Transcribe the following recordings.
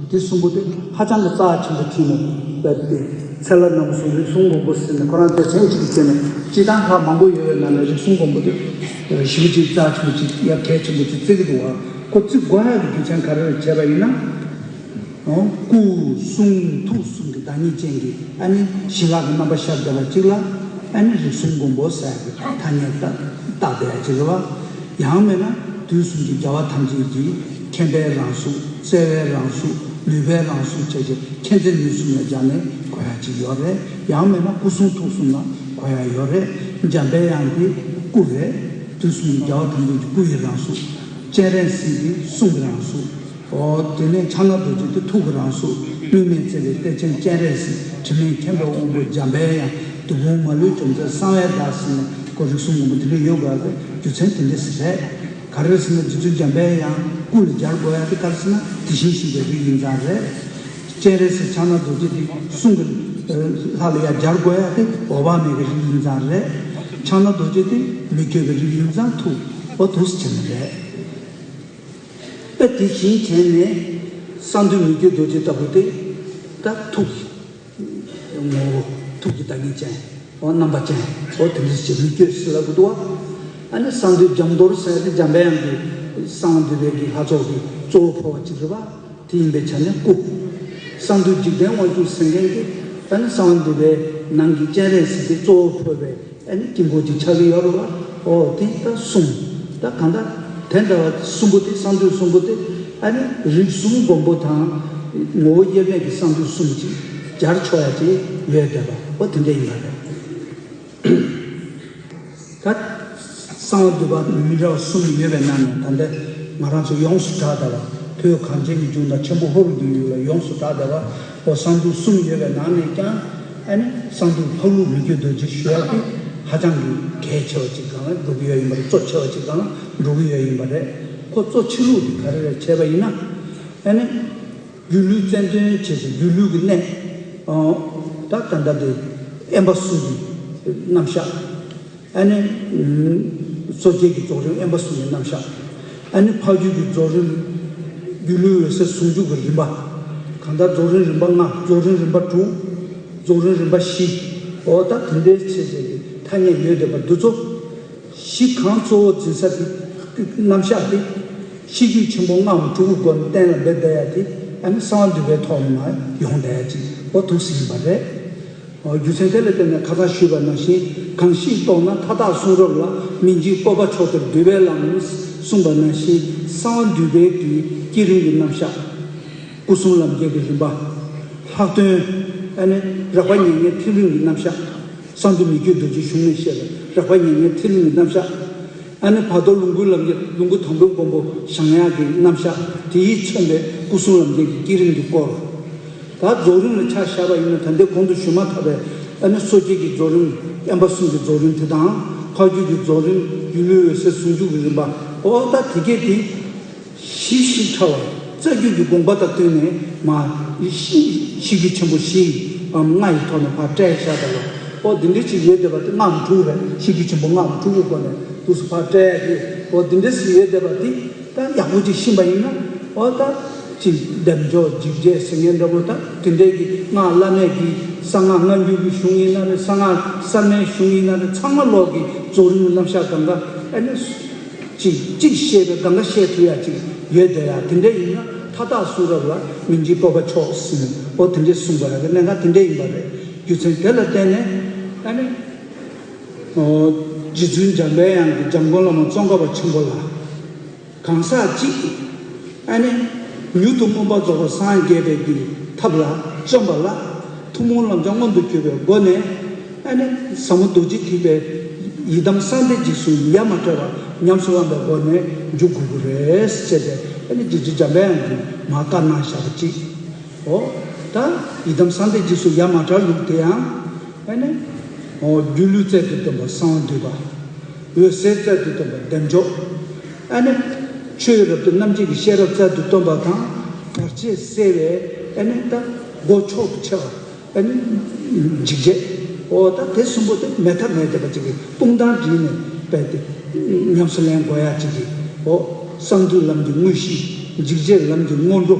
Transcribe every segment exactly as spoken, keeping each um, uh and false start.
དེ་གསུམ་པོ་དེ་ཧ་ཅང་གི་རྩ་ཆེན་པོ་ཁྲིད་ནས་བསྡད་དེ། ཚེ་ལ་རྣམ་གསུམ་རིགས་གསུམ་མགོན་པོ་ཟེར་ནས་ཁོ་རང་དེ་མཚན་གཅིག་གིས་བྱས་ནས་སྤྱིར་བཏང་ལྷ་མང་པོ་ཡོད་པའི་ནང་ནས་རིགས་གསུམ་མགོན་པོ་དེ་ཞེ་པོ་ཅིག་རྩ་ཆེན་པོ་ཅིག་ཡ་གལ་ཆེན་པོ་ཅིག་བརྩི་གི་འདུག་བ། ཁོ་བརྩི་དགོས་ཡ་གི་རྒྱུ་མཚན་ག་རེ་རེད་བྱས་པ་ཡིན་ན། སྐུ་གསུང་ཐུགས་གསུམ་གྱི་བདག་ཉིད་ཅན་གྱི་ཨ་ནི་ཞི་ལྷག་གི་རྣམ་པ་ཤར་བསྡད་པ་གཅིག་ལ་ཨ་ནི་རིགས་གསུམ་མགོན་པོ་ཟེར་གྱི་ཐ་སྙད་བཏགས་བསྡད་ཡ་གཅིག་རེད་བ། ཡང་མིན་ན་དུས་གསུམ་གྱི་རྒྱལ་བ་ཐམས་ཅད་ཀྱི་མཁྱེན་པའི་རང་གཟུགས། བརྩེ་བའི་རང་གཟུགས། ནུས་པའི་རང་གཟུགས་བྱས་རྗེས་མཁྱེན་བརྩེ་ནུས་གསུམ་ལ་སྦྱར་ནས་གོ་ཡ་གཅིག་ཡོད་རེད། ཡང་མིན་ན་སྐུ་གསུང་ཐུགས་གསུམ་ལ་གོ་ཡ་ཡོད་རེད། འཇམ་པའི་དབྱངས་དེ་སྐུ་རེད། དུས་གསུམ་གྱི་རྒྱལ་བ་ཐམས་ཅད་ཀྱི་སྐུ་ཡི་རང་གཟུགས། སྤྱན་རས་གཟིགས་དེ་གསུང་གི་རང་གཟུགས། འོ། དེ་ནས་ཕྱག་ན་རྡོ་རྗེ་དེ་ཐུགས་ཀྱི་རང་གཟུགས། དམིགས་མེད་བརྩེ་བའི་གཏེར་ཆེན་སྤྱན་རས་གཟིགས། དྲི་མེད་མཁྱེན་པའི་དབང་པོ་འཇམ་པའི་དབྱངས། བདུད་དཔུང་མ་ལུས་འཇོམས་མཛད་གསང་བའི་བདག་ཟེར་ནས་ཁོ་རིགས་གསུམ་མགོན་པོ་དེ་འདྲ་ཡོད་དགོས་པའི་རྒྱུ་མཚན་དེ་འདྲ་ཞིག་རེད། ག་རེ་ཟེར་ན་རྗེ་བཙུན་འཇམ་པའི་དབྱངས་སྐུ་ལ་སྦྱར་དགོས་ཡ་དེ་ག་རེ་ཟེར་ན་དེ་བཞིན་གཤེགས་པའི་རིགས་ཡིན་ཙང་རེད། སྤྱན་རས་གཟིགས་ཕྱག་ན་རྡོ་རྗེ་དེ་གསུང་གི་ལྷ་ལ་ཡ་སྦྱར་དགོས་ཡ་དེ་འོད་དཔག་མེད་ཀྱི་རིགས་ཡིན་ཙང་རེད། ཕྱག་ན་རྡོ་རྗེ་དེ་མི་བསྐྱོད་པའི་རིགས་ཡིན་ཙང་ཐུགས་འོ་ཐུགས་སུ་ཆེ་ནི་རེད། ད་དེ་བཞིན་བྱས་ནས་གསང་འདུས་མི་བསྐྱོད་རྡོ་རྗེ་ལྟ་བུ་དེ་ད་ཐུགས་ཀྱི་ངོ་བོ། ཐུགས་ཀྱི་བདག་ཉིད་ཅན། འོ་རྣམ་པ་ཅན། འོ་དེ་འདྲ་ཞིག་མི་བསྐྱོད་ཟེར་ལབ་ཀྱི་འདུག་བ། ཨ་ནི་གསང་འདུས་འཇམ་རྡོར་ཟེར་ཏེ་འཇམ་པའི་དབྱངས་ཀྱི་གསང་བ་འདུས་པའི་གི་ལྷ་ཚོགས་ཀྱི་གཙོ་བོ་འཁོར་བ་གཅིག་རེད་བ། དེ་ཡིན་པའི་ཆ་ནས་སྐུ། གསང་འདུས་འཇིག་རྟེན་དབང་ཕྱུག་ཟེར་མཁན་གྱི་ཨ་ནི་གསང་བ་འདུས་པའི་ནང་གི་སྤྱན་རས་གཟིགས་དེ་གཙོ་བོ་འཁོར་བའི་ཨ་ནི་དཀྱིལ་འཁོར་གྱི་ཆགས་ཀྱི་ཡོད་རེད་བ། ཨོ་དེ་ད་གསུམ། ད་གང་ལྟར་དེ་འདྲ་བ་གསུམ་པོ་དེ་གསང་འདུས་གསུམ་པོ་དེ་ཨ་ནི་རིགས་གསུམ་མགོན་པོ་དང་ངོ་བོ་དབྱེར་མེད་ཀྱི་གསང་འདུས་གསུམ་གྱིས་སྦྱར་ཆོག་ཡ་དེ་ཡོད་བསྡད་པ་ཨོ་དེ་འདྲ་ཡིན་པ་རེད། ད་གསང་བ་འདུས་པ་མི་འདྲ་བ་གསུམ་ཡོད་པའི་ནང་ནས་ད་ལྟ་ང་རང་ཚོ་ཡོངས་སུ་གྲགས་བསྡད་པ་བོད་གངས་ཅན་གྱི་ལྗོངས་དང་ཆེན་པོ་ཧོར་གྱི་ཡུལ་ལ་ཡོངས་སུ་གྲགས་བསྡད་པ་ཨོ་གསང་འདུས་གསུམ་ཡོད་པའི་ནང་ནས་ཀྱང་། ཨ་ནི་གསང་འདུས་འཕགས་ལུགས་མི་བསྐྱོད་རྡོ་རྗེ་ཞུ་ཡ་དེ་ཧ་ཅང་གི་གལ་ཆེ་བ་ཅིག་སྒང་ལ་འགྲོ་གི་ཡོད་ཡིན་པ་རེད། གཙོ་ཆེ་བ་ཅིག་སྒང་ལ་འགྲོ་གི་ཡོད་ཡིན་པ་རེད། ཁོ་གཙོ་ཆེ་ལུགས་དེ་ག་རེ་རེད་བྱས་པ་ཡིན་ན། ཨ་ནི་སྒྱུ་ལུས་རྩལ་འདོན་བྱས་ཏེ་སྒྱུ་ལུས་ཀྱི་གནས། ཨོ། ད་ད་ལྟ་དེ་དབེན་པ་གསུམ་གྱི་རྣམ་གཞག་ཨ་ནི། སོ་སྐྱེ་གི་རྫོགས་རིམ་དབེན་པ་གསུམ་གྱི་རྣམ་གཞག་ཨ་ནི་འཕགས་རྒྱུད་ཀྱི་རྫོགས་རིམ། སྒྱུ་ལུས་འོད་གསལ་ཟུང་འཇུག་གི་རིམ་པ། གང་ལྟར་རྫོགས་རིམ་རིམ་པ་ལྔ། རྫོགས་རིམ་རིམ་པ་དྲུག་རྫོགས་རིམ་རིམ་པ་བཞི། འོ་ད་དེ་འདྲའི་བྱས་བྱས་ཀྱི་ཐ་སྙད་ཡོད་བསྡད་པ་འདི་ཚོ། གཞི་གང་གཙོ་བོ་འཛིན་ས་དེ། རྣམ་གཞག་དེ། ཤེས་རྒྱུད་ཆེན་པོ་ལྔའམ་དྲུག་གི་སྒོ་ནས་གཏན་ལ་འབེབས་བསྡད་ཡ་དེ་ཨ་ནི་གསང་བ་འདུས་པའི་ཐོག་ནས་མར་ཡོང་བསྡད་ཡ་ཅིག་འོ་འདུག་སེ་ཡིན་པ་རེད། རྒྱུ་མཚན་དེ་ལ་བརྟེན་ནས་ཁ་སང་ཞུས་པ་ནང་བཞིན་གང་ཞིག་རྟོགས་ན་མཐའ་དག་གསུང་རབ་ལ། མི་འཇིགས་སྤོབས་པ་མཆོག་སྟེར་འདུས་པའི་ལམ། གསུངས་པ་ནང་བཞིན་གསང་བ་འདུས་པའི་གི་བསྐྱེད་རིམ་གྱི་རྣམ་གཞག་སྐུ་གསུམ་ལམ་འཁྱེར་གྱི་རིམ་པ། ལྷག་དོན་ཨ་ནི་རགས་པ་མྱ་ངན་ཐིམ་རིམ་གྱི་རྣམ་གཞག་གསང་འདུས་མི་བསྐྱོད་རྡོ་རྗེ་གཞུང་ནས་བཤད་པའི་རགས་པ་མྱ་ངན་ཐིམ་རིམ་གྱི་རྣམ་གཞག་ཨ་ནི་བར་དོ་ལོངས་སྐུའི་ལམ་གྱི་ལོངས་སྐུ་དང་པོའི་མགོན་པོ་བཞེངས་ཡག་གི་རྣམ་གཞག་དེ་ཡིས་མཚོན་པའི་སྐུ་གསུམ་ལམ་འཁྱེར་གྱི་བསྐྱེད་རིམ་གྱི་སྐོར། ད་རྫོགས་རིམ་ལ་ཆ་བཞག་པ་ཡིན་ན་ད་ལྟའི་གོང་དུ་ཞུས་མ་ཐག་པའི་ཨ་ནི་སོ་སྐྱེ་གི་རྫོགས་རིམ། དབེན་པ་གསུམ་གྱི་རྫོགས་རིམ་དེ་དང་། འཕགས་རྒྱུད་ཀྱི་རྫོགས་རིམ། སྒྱུ་ལུས་འོད་གསལ་ཟུང་འཇུག་གི་རིམ་པ། འོ་ད་དེ་གས་དེ། ཞིབ་ཞིབ་ཕྲ་བ། རྩ་རྒྱུད་ཀྱི་དགོངས་པ་དང་བསྟུན་ནས་མ། ཤེས་རྒྱུད་ཆེན་པོ་བཞིའམ་ལྔ་ཡི་ཐོག་ནས་ཕར་བཀྲལ་བཞག་ད་ལ། འོ་འདི་འདྲ་ཅིག་ཡོད་བསྡད་པ་དེ་ལྔའམ་དྲུག་རེད། ཤེས་རྒྱུད་ཆེན་པོ་ལྔའམ་དྲུག་གི་སྒོ་ནས་འདུག་སེ་ཕར་བཀྲལ་ཡ་དེ། འོ་འདི་འདྲ་ཞིག་ཡོད་བསྡད་པ་དེ་ད་ཡག་པོ་ཅིག་ཤེས་པ་ཡིན་ན། འོ་ད་ཅིག་བདེ་མཆོག་འཇིགས་བྱེད་ཟེར་མཁན་འདྲ་པོ། ད་དེ་འདྲའི་གི་སྔགས་བླ་མེད་ཀྱི་གསང་སྔགས་སྔ་འགྱུར་གྱི་གཞུང་ཡིན་ན་རེད། གསང་སྔགས་གསར་མའི་གཞུང་ཡིན་ན་རེད། ཚང་མ་ལོག་གི་རྫོགས་རིམ་གྱི་རྣམ་གཞག་གང་ག་ཨ་ནི། ཅིག་ཅིག་བཤད་པའི་གང་ག་བཤད་ཐུབ་ཡ་ཅིག་ཡོད་བསྡད་ཡ། དེ་འདྲ་ཡིན་ན་མཐའ་དག་གསུང་རབ་ལ་མི་འཇིགས་སྤོབས་པ་མཆོག་ཟེར་ནས་འོ་དེ་འདྲས་གསུངས་པ་རེད། གནད་འགག་དེ་འདྲས་ཡིན་པ་རེད། རྒྱུ་མཚན་དེ་ལ་བརྟེན་ནས་ཨ་ནི། རྗེ་བཙུན་འཇམ་པའི་དབྱངས་ཀྱིས་འཇམ་མགོན་བླ་མ་ཙོང་ཁ་པ་ཆེན་པོ་ལ། གང་ཟག་གཅིག་གིས་ཨ་ནི་མྱུར་དུ་མངོན་པར་རྫོགས་པར་སངས་རྒྱས་པའི་གི་ཐབས་ལ་བརྩོན་པ་ལ་ཐུན་མོང་ལམ་སྦྱོང་མངོན་དུ་གྱུར་པའི་སྒོ་ནས་ཨ་ནི་ཟབ་མོ་རྡོ་རྗེ་ཐེག་པའི་ཡི་དམ་གསང་བདེ་འཇིགས་གསུམ་ཡ་མ་བྲལ་བར་ཉམས་སུ་བླངས་པའི་སྒོ་ནས་འཇུག་དགོས་ཀྱི་རེད་ཟེར་ཏེ་ཨ་ནི་རྗེ་བཙུན་འཇམ་པའི་དབྱངས་ཀྱིས་མར་བཀའ་གནང་བཞག་པ་གཅིག་འོ། ད་ཡི་དམ་གསང་བདེ་འཇིགས་གསུམ་ཡ་མ་བྲལ་ལུགས་དེ་ཡང་ཨ་ནི་འོ་སྒྱུ་ལུས་རྩལ་དུ་སྟོན་པ་གསང་བ་འདུས་པ། འོད་གསལ་རྩལ་དུ་སྟོན་པ་བདེ་མཆོག་ཨ་ནི་ཆོས་རབ་ཏུ་རྣམ་འབྱེད་ཀྱི་ཤེས་རབ་རྩལ་དུ་སྟོན་པ་དང་། བར་ཆད་སེལ་བའི་ཨ་ནི་ད་སྒོ་མཆོག་ཏུ་ཕྱེ་བ་ཨ་ནི་འཇིགས་བྱེད། འོ་ད་དེ་གསུམ་པོ་དེ་མེད་ཐབས་མེད་བསྡད་པ་ཅིག་གི་སྤུངས་ཐང་བསྒྲིལ་ནས་རྦད་དེ་ཉམས་སུ་ལེན་དགོས་ཡ་ཅིག་གི་འོ་གསང་འདུས་ལམ་གྱི་དངོས་གཞི། འཇིགས་བྱེད་ལམ་གྱི་སྔོན་འགྲོ།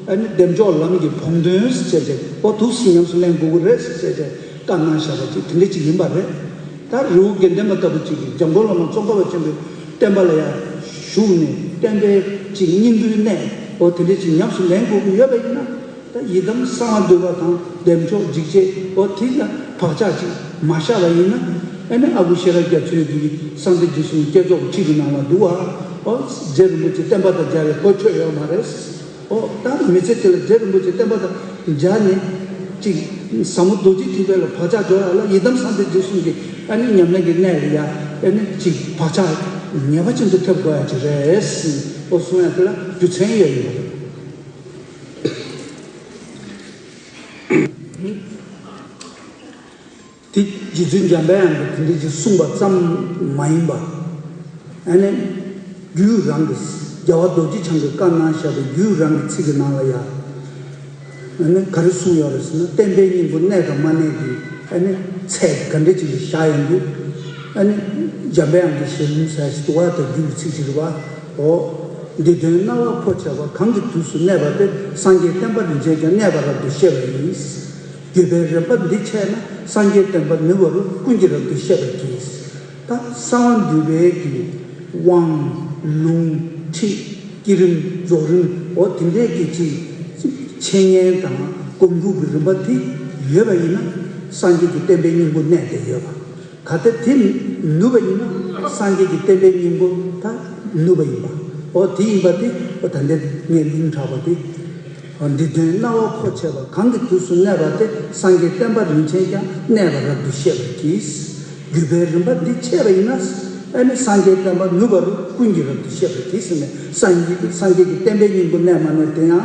ཨ་ནི་བདེ་མཆོག་ལམ་གྱི་བོགས་འདོན་ཟེར་བྱས་ཏེ་ཨོ་འདུག་སེ་ཉམས་སུ་ལེན་དགོས་ཀྱི་རེད་ཟེར་བྱས་ཏེ་བཀའ་གནང་བཞག་པ་ཅིག་དེ་འདྲ་ཅིག་ཡིན་པ་རེད། ད་རི་བོ་དགེ་ལྡན་པ་ལྟ་བུ་ཅིག་གིས་འཇམ་མགོན་བླ་མ་ཙོང་ཁ་པ་ཆེན་པོའི་བསྟན་པ་ལ་ཡང་ཞུགས་ནས་བསྟན་པའི་ཅིག་སྙིང་པོའི་གནས་ཨོ་དེ་འདྲ་ཅིག་ཉམས་སུ་ལེན་དགོས་ཀྱི་ཡོད་པ་ཡིན་ན། ད་ཡི་དམ་གསང་བ་འདུས་པ་དང་བདེ་མཆོག་འཇིགས་བྱེད་ཨོ་དེ་ལ་བག་ཆགས་ཅིག་མ་བཞག་པ་ཡིན་ན། ཨ་ནི་ཨ་ཁུ་ཤེས་རབ་རྒྱ་མཚོའི་གི་གསང་བདེ་འཇིགས་གསུམ་བསྐྱེད་རྫོགས་ཁྲིད་ཀྱི་ནང་ལ་འདུག་བ། ཨོ་རྗེ་རིན་པོ་ཆེ་བསྟན་པ་དང་སྦྱར་བའི་གོ་ཆོད་ཡོད་མ་རེད། ཨོ་ད་མི་ཚེ་དེ་ལ་རྗེ་རིན་པོ་ཆེ་བསྟན་པ་དང་སྦྱར་ནས་ཅིག་ཟབ་མོ་རྡོ་རྗེ་ཐེག་པ་ལ་བག་ཆགས་འཇོག་ཡ་ལ་ཡི་དམ་གསང་བདེ་འཇིགས་གསུམ་གྱི་ཨ་ནི་ཉམས་ལེན་གྱི་གནས་ལ་ཡ་ཨ་ནི་ཅིག་བག་ཆགས་ངེས་པ་ཅན་དུ་ཐེབས་དགོས་ཡ་ཅིག་རེད། ཨོ་གསུང་ཡ་དེ་ལ་རྒྱུ་མཚན་ཡོད་ཡོད་རེད། དེ་རྗེ་བཙུན་འཇམ་པའི་དབྱངས་ཀྱིས་དེ་འདྲ་ཅིག་གསུངས་པ་ཙམ་མ་ཡིན་པ། ཨ་ནི། རྒྱུད་རང་གི་རྒྱལ་བ་རྡོ་རྗེ་འཆང་གིས་བཀའ་གནང་བཞག་པའི་རྒྱུད་རང་གི་ཚིག་གི་ནང་ལ་ཡང་། ཨ་ནི་ག་རེ་གསུངས་ཡོད་རེད་ཟེར་ན་བསྟན་པའི་སྙིང་པོ་གནས་དང་མ་གནས་ཀྱི་ཨ་ནི་ཚད་ག་འདྲ་ཅིག་ལ་བཞག་ཡོང་དུས། ཨ་ནི་འཇམ་པའི་དབྱངས་ཀྱི་ཞལ་ལུང་ཟེར་ཞིག་འདུག་བ། དེ་རྒྱུད་ཀྱི་ཚིག་ཅིག་རེད་བ། འོ། འདི་དོན་སྣང་བ་འཕོ་བྱ་བ་གང་གི་དུས་སུ་གནས་པ་དེ་སངས་རྒྱས་བསྟན་པ་རིན་ཆེན་ཀྱང་གནས་པ་རབ་ཏུ་ཤེས་པ་ཡིན། བརྒྱུད་པའི་རིམ་པ་འདི་ཆད་ན་སངས་རྒྱས་བསྟན་པ་ནུབ་པ་རུ་ཀུན་གྱིས་རབ་ཏུ་ཤེས་པར་གྱིས། ད་གསང་བ་འདུས་པའི་གི་དབང་། ལུང་། ཁྲིད། བསྐྱེད་རིམ་རྫོགས་རིམ་འོ་དེ་འདྲའི་གི་ཅིག་འཆད་ཉན་དང་སྒོམ་སྒྲུབ་ཀྱི་རིམ་པ་དེ་ཡོད་པ་ཡིན་ན་སངས་རྒྱས་ཀྱི་བསྟན་པའི་སྙིང་པོ་གནས་བསྡད་ཡོད་པ། གལ་ཏེ་དེ་ནུབ་པ་ཡིན་ན་སངས་རྒྱས་ཀྱི་བསྟན་པའི་སྙིང་པོ་ད་ནུབ་པ་ཡིན་པ། འོ་དེ་ཡིན་པ་དེ་འོ་ད་ལྟའི་ངས་ལུང་དྲངས་པ་དེ། འོ་འདི་དོན་སྣང་བ་འཕོ་བྱ་བ་གང་གི་དུས་སུ་གནས་པ་དེ་སངས་རྒྱས་བསྟན་པ་རིན་ཆེན་ཀྱང་གནས་པ་རབ་ཏུ་ཤེས་པར་གྱིས། བརྒྱུད་པའི་རིམ་པ་འདི་ཆད་པ་ཡིན་ན། ཨ་ནི་སངས་རྒྱས་བསྟན་པ་ནུབ་པ་རུ་ཀུན་གྱིས་རབ་ཏུ་ཤེས་པར་གྱིས་ཟེར་ནས་སངས་རྒྱས་སངས་རྒྱས་ཀྱི་བསྟན་པའི་སྙིང་པོ་གནས་མ་གནས་དེ་ཡང་།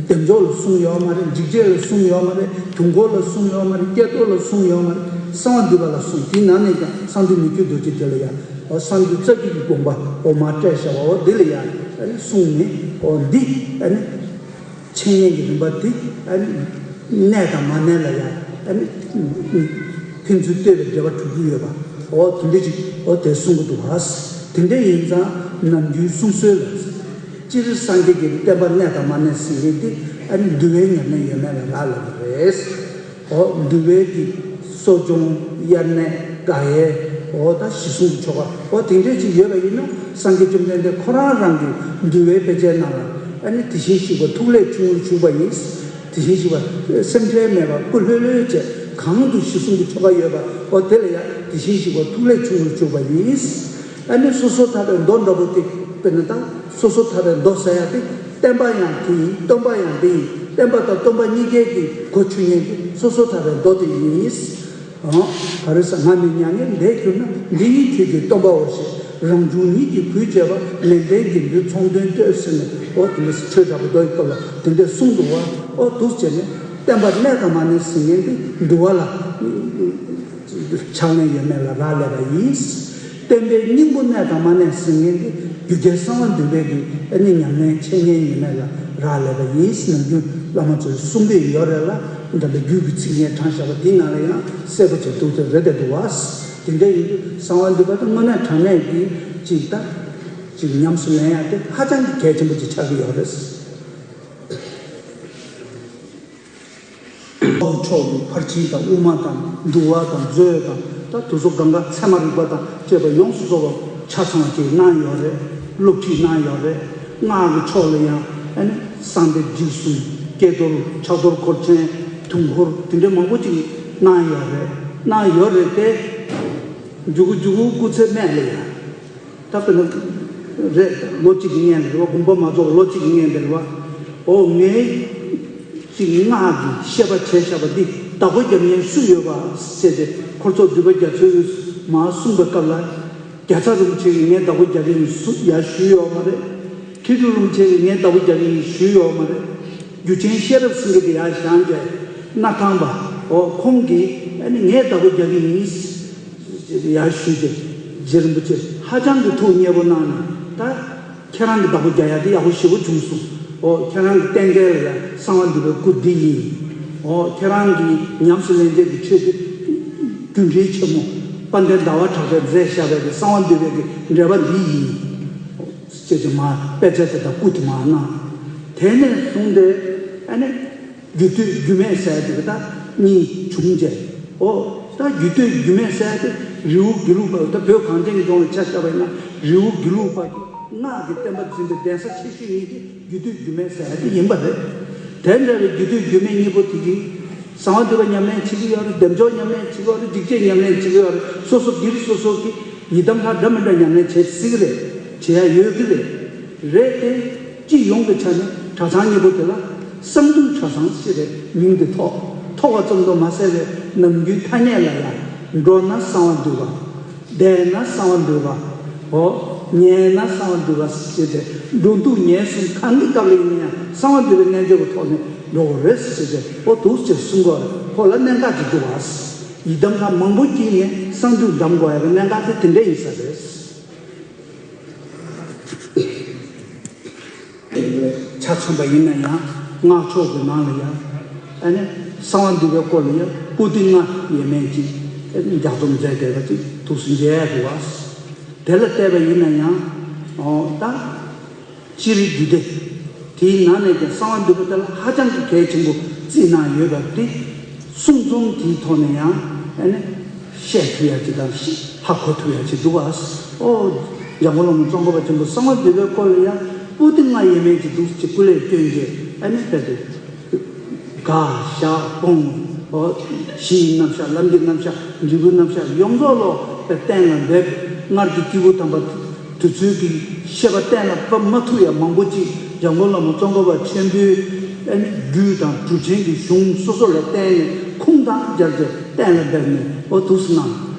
བདེ་མཆོག་ལ་གསུངས་ཡོད་མ་རེད། འཇིགས་བྱེད་ལ་གསུངས་ཡོད་མ་རེད། དུས་འཁོར་ལ་གསུངས་ཡོད་མ་རེད། བསྐྱེད་རྫོགས་ལ་གསུངས་ཡོད་མ་རེད། གསང་བ་འདུས་པ་ལ་གསུངས། དེའི་ནང་ནས་ཀྱང་གསང་འདུས་མི་བསྐྱོད་རྡོ་རྗེ་དེ་ལ་ཡང་འོ་གསང་འདུས་རྩ་བརྒྱུད་ཀྱི་དགོངས་པ་འོ་མར་བཀྲལ་བཞག་པ་འོ་དེ་ལ་ཡང་ཨ་ནི་གསུངས་ནས་འོ་འདི་ཨ་ནི་འཆད་ཉན་གྱི་རིམ་པ་དེ་ཨ་ནི་གནས་དང་མ་གནས་ལ་ཡང་ཨ་ནི་ཕན་ཚུན་ལྟོས་པའི་འབྲེལ་བ་གྲུབ་ཀྱི་ཡོད་པ་འོ་དེ་འདྲ་ཅིག་འོ་དེ་གསུང་གི་འདུག་བ། དེ་འདྲ་ཡིན་ཙང་ནམ་རྒྱུན་གསུང་སྲོལ་ལ། སྤྱིར་སངས་རྒྱས་ཀྱི་བསྟན་པ་གནས་དང་མ་གནས་ཟེར་མཁན་དེ་ཨ་ནི་འདུལ་བའི་ཉམས་ལེན་ཡོད་མེད་ལ་རག་ལས་པ་རེད། འོ་འདུལ་བའི་གི་གསོ་སྦྱོང་དབྱར་གནས་དགག་དབྱེ་འོ་ད་ཞི་གསུམ་གྱི་ཆོ་ག་འོ་དེ་འདྲས་ཅིག་ཡོད་པ་ཡིན་ན་སངས་རྒྱས་བཅོམ་ལྡན་འདས་ཁོ་རང་རང་གི་འདུལ་བའི་དཔེ་ཆའི་ནང་ལ་ཨ་ནི་དེ་བཞིན་གཤེགས་པ་ཐུགས་ལས་ཆུང་ངུར་བཞུགས་པ་ཡིན། དེ་བཞིན་གཤེགས་པ་སེམས་ཁྲལ་མེད་པར་སྐུ་ལྷོད་ལྷོད་བྱས་གང་དུ་ཞི་གསུམ་གྱི་ཆོ་ག་ཡོད་པ་འོ་དེ་ལ་ཡང་དེ་བཞིན་གཤེགས་པ་ཐུགས་ལས་ཆུང་ངུར་བཞུགས་པ་ཡིན། ཨ་ནི་སོ་སོར་ཐར་པའི་མདོ་འདྲ་པོ་དེ་དཔེར་ན་ད་སོ་སོར་ཐར་པའི་མདོ་ཟེར་ཡ་དེ་བསྟན་པ་ཡང་དེ་ཡིན། སྟོན་པ་ཡང་དེ་ཡིན། བསྟན་པ་དང་སྟོན་པ་གཉིས་ཀའི་གི་གོ་ཆོད་མཁན་དེ་སོ་སོར་ཐར་པའི་མདོ་དེ་ཡིན། ཨང་། ག་རེ་ཟེར། ང་ནི་མྱ་ངན་འདས་གྱུར་ན། འདི་ཉིད་ཁྱོད་ཀྱིས་སྟོན་པའོ་ཞེས། རང་བྱུང་ཉིད་ཀྱིས་གུས་བྱས་པ། ནན་ཏན་དགེ་འདུན་ཚོང་དོན་ལྟོས་ཟེར་ནས་འོ་དེ་འདྲ་ཆོས་དྲག་པོ་མདོ་ཡི་སྐབས་ལ་དེ་འདྲ་གསུངས་འདུག་བ། འོ་འདུག་བྱས་ནས་བསྟན་པ་གནས་དང་མ་གནས་ཟེར་མཁན་དེ་འདུལ་བ་ལ་ཕྱག་ལེན་ཡོད་མེད་ལ་རག་ལས་པ་ཡིན། བསྟན་པའི་སྙིང་པོ་གནས་དང་མ་གནས་ཟེར་མཁན་དེ་རྒྱུད་རྒྱལ་གསང་བ་འདུས་པའི་གི་ཨ་ནི་ཉམས་ལེན་འཆད་ཉན་ཡོད་མེད་ལ་རག་ལས་པ་ཡིན་ཟེར་ནམ་རྒྱུན་བླ་མ་ཚོས་གསུང་གི་ཡོད་རེད་ལ། འདི་འདྲ་རྒྱུད་ཀྱི་ཚིག་ངས་དྲངས་བཞག་པ་འདི་ནང་ལ་ཡང་གསལ་པོ་བྱས་འདུག་ཚེ་རེད་དེ་འདུག་བ། དེ་འདྲ་ཡིན་དུས་གསང་བ་འདུས་པ་དེ་དངོས་གནས་དྲང་གནས་ཀྱི་ཅིག་ད་ཅིག་ཉམས་སུ་ལེན་ཡ་དེ་ཧ་ཅང་གི་གལ་ཆེན་པོ་ཅིག་ཆགས་ཀྱི་ཡོད་རེད། ཕྱོགས་ཀྱི་ཕར་ཕྱིན་དང་དབུ་མ་དང་འདུལ་བ་དང་མཛོད་དང་ད་དེ་ཚོ་གང་ག་ཚད་མ་རིག་པ་དང་བཅས་པ་ཡོངས་སུ་རྫོགས་པ་ཆ་ཚང་ཅིག་གནང་ཡོད་རེད། སློབ་ཁྲིད་གནང་ཡོད་རེད། སྔགས་ཀྱི་ཕྱོགས་ལ་ཡང་ཨ་ནི་གསང་བདེ་འཇིགས་གསུམ། ཀྱེ་རྡོར་ཕྱག་རྡོར་འཁོར་ཆེན། དུས་འཁོར་དེ་འདྲ་མང་པོ་ཅིག་གནང་ཡོད་རེད། གནང་ཡོད་རེད་དེ། མཇུག་གུ་མཇུག་གུ་སྐུ་ཚེ་སྨད་ལ་ཡང་། ད་དཔེར་ན་རེད། ལོ་གཅིག་གི་སྔོན་ལ་རེད་བ། དགོངས་པ་མ་རྫོགས་པ་ལོ་གཅིག་གི་སྔོན་ལ་རེད་བ། འོ་ངས་ཅིག་སྔགས་ཀྱི་བཤད་པ་བྱས་བཞག་པ་འདི་བདག་པོ་རྒྱབ་མཁན་སུ་ཡོད་པ་ཟེར་ཏེ་འཁོར་ཚོགས་འདུས་པ་རྒྱ་མཚོས་མར་གསུངས་པའི་སྐབས་ལ། རྒྱལ་ཚབ་རིན་པོ་ཆེ་གིས་ངས་བདག་པོ་རྒྱག་གི་ཡིན་ཟེར་ཡར་ཞུས་ཡོད་མ་རེད། མཁས་གྲུབ་རིན་པོ་ཆེ་གིས་ངས་བདག་པོ་རྒྱག་གི་ཡིན་ཞུས་ཡོད་མ་རེད། རྒྱུ་ཆེན་ཤེས་རབ་སེང་གེ་དེ་ཡར་བཞེངས་ཏེ་སྣར་ཐང་པ་འོ་ཁོང་གིས་ཨ་ནི་ངས་བདག་པོ་རྒྱག་གི་ཡིན་ཟེར་ཡར་ཞུས་ཏེ། རྗེ་རིན་པོ་ཆེ་ཧ་ཅང་གི་ཐུགས་མཉེས་པོ་གནང་ནས་ད། ཁྱེད་རང་གི་བདག་པོ་རྒྱག་ཡ་དེ་ཡག་པོ་ཞེ་པོ་བྱུང་སོང་། འོ་ཁྱེད་རང་གི་རྟེན་འབྲེལ་ལ་ཡང་གསང་བ་འདུས་པའི་སྐུ་འདི་ཡིན། འོ་ཁྱེད་རང་གི་ཉམས་སུ་ལེན་བྱེད་ཀྱི་ཆོས་དེ་རྒྱུ་འབྲས་ཆེན་མོ་དཔལ་ལྡན་ཟླ་བ་གྲགས་པས་མཛད་བཞག་པའི་གི་གསང་བ་འདུས་པའི་གི་འགྲེལ་པ་འདི་ཡིན། ཅེས་ཀྱི་མ་དཔེ་ཆ་དེ་དག་སྐུ་དེ་མ་གནང་། དེ་ནས་བཟུང་སྟེ་ཨ་ནི་རྒྱུད་སྟོད་རྒྱུད་སྨད་ཟེར་དེ་ག་ད་གཉིས་བྱུང་རྗེས། ཨོ་ད་རྒྱུད་སྟོད་རྒྱུད་སྨད་ཟེར་དེ་རི་བོ་དགེ་ལུགས་པ་ད་བོད་གངས་ཅན་གྱི་ལྗོངས་ལ་ཆ་བཞག་པ་ཡིན་ན་རི་བོ་དགེ་ལུགས་པ་གི་སྔགས་ཀྱི་བསྟན་པ་འཛིན་པའི་གདན་ས་ཆེ་ཤོས་གཉིས་དེ་རྒྱུད་སྟོད་རྒྱུད་སྨད་ཟེར་དེ་ཡིན་པ་རེད། དེ་འདྲ་བའི་རྒྱུད་སྟོད་རྒྱུད་སྨད་གཉིས་པོ་དེ་གིས་གསང་བ་འདུས་པ་ཉམས་ལེན་བྱེད་ཀྱི་ཡོད་རེད། བདེ་མཆོག་ཉམས་ལེན་བྱེད་ཀྱི་ཡོད་རེད། འཇིགས་བྱེད་ཉམས་ལེན་བྱེད་ཀྱི་ཡོད་རེད། སོ་སོ་སྒེར་སོ་སོ་གི་ཡི་དམ་ལྷ་འདྲ་མི་འདྲ་ཉམས་ལེན་བྱེད་སྲིད་ཀྱི་རེད། བྱེད་ཡ་ཡོད་ཀྱི་རེད། རེད་དེ། སྤྱི་ཡོངས་ཀྱི་ཆ་ནས་གྲྭ་ཚང་གཉིས་པོ་དེ་ལ་གསང་འདུས་གྲྭ་ཚང་ཞེས་པའི་མིང་དེ་ཐོགས། ཐོགས་པ་ཙམ་དུ་མ་ཟད་པའི་ནམ་རྒྱུན་ཐ་སྙད་ལ་ཡང་འགྲོ་ན་གསང་བ་འདུས་པ། བསྡད་ན་གསང་བ་འདུས་པ། འོ། ཉལ་ན་གསང་བ་འདུས་པ་ཞེས་ཏེ་འགྲོ་འདུག་ཉལ་གསུམ་གང་གི་སྐབས་ལ་ཡིན་ན་ཡང་གསང་བ་འདུས་པའི་རྣལ་འབྱོར་གྱི་ཐོག་ནས་འགྲོ་དགོས་རེད་ཟེར་ཏེ་འོ་འདུག་ཅེས་གསུང་གི་ཡོད་རེད། ཁོ་ལ་གནད་འགག་ཅིག་འདུག་བ། ཡི་དམ་ལྷ་མང་པོ་སྐྱེས་ནས་གསང་འདུས་འདམ་དགོས་ཡ་གི་གནད་འགག་དེ་དེ་འདྲ་ཡིན་ས་རེད། ཆ་མཚོན་པ་ཡིན་ན་ཡང་སྔགས་ཕྱོགས་ཀྱི་ནང་ལ་ཡང་ཨ་ནི་གསང་བ་འདུས་པའི་སྐོར་ལ་ཡང་པོ་ཏི་ལྔ་ཡས་མས་ཀྱིས་ལྗགས་རྩོམ་མཛད་བསྡད་པ་ཅིག་ཐུགས་སུ་མཇལ་ཡ་འདུག་བ། དེ་ལ་བལྟས་པ་ཡིན་ན་ཡང་ཨོ་ད་སྤྱིར་རྒྱུད་སྡེ་དེའི་ནང་ནས་ཀྱང་གསང་བ་འདུས་པ་དེ་ལ་ཧ་ཅང་གི་གལ་ཆེན་པོ་བརྩིས་གནང་ཡོད་པ་དེ། གསུང་རྩོམ་དེའི་ཐོག་ནས་ཡང་ཨ་ནི་བཤད་ཐུབ་ཡ་ཅིག་དང་ཧ་གོ་ཐུབ་ཡ་ཅིག་འདུག་བ། ཨོ། འཇམ་མགོན་བླ་མ་ཙོང་ཁ་པ་ཆེན་པོ་གསང་བ་འདུས་པའི་སྐོར་ལ་ཡང་པོ་ཏི་ལྔ་ཡས་མས་ཀྱི་འདུག་ཅིག་སྐུ་ལས་བསྐྱོན་རྗེས་ཨ་ནི་ཕེབས་ཏེ། དགའ་བཞག་སྤོང་། ཨོ། གཞི་ཡི་རྣམ་གཞག་ལམ་གྱི་རྣམ་གཞག་འབྲས་བུའི་རྣམ་གཞག་ཡོངས་རྫོགས་ལོ་གཏན་ལ་འབེབས། སྔར་གྱི་སྐྱེས་བུ་དམ་པ་དེ་ཚོའི་གི་བཤད་པ་གཏན་ལ་ཕབ་མ་ཐུབ་ཡ་མང་པོ་ཅིག་འཇམ་མགོན་བླ་མ་ཙོང་ཁ་པ་ཆེན་པོའི་ཨ་ནི་རྒྱུད་དང་གྲུབ་ཆེན་གྱི་གཞུང་སོ་སོ་ལ་བརྟེན་ནས་ཁུངས་དང་སྦྱར་ཏེ་གཏན་ལ་འབེབས་ནས་འོ་འདུག་སེ་གནང་།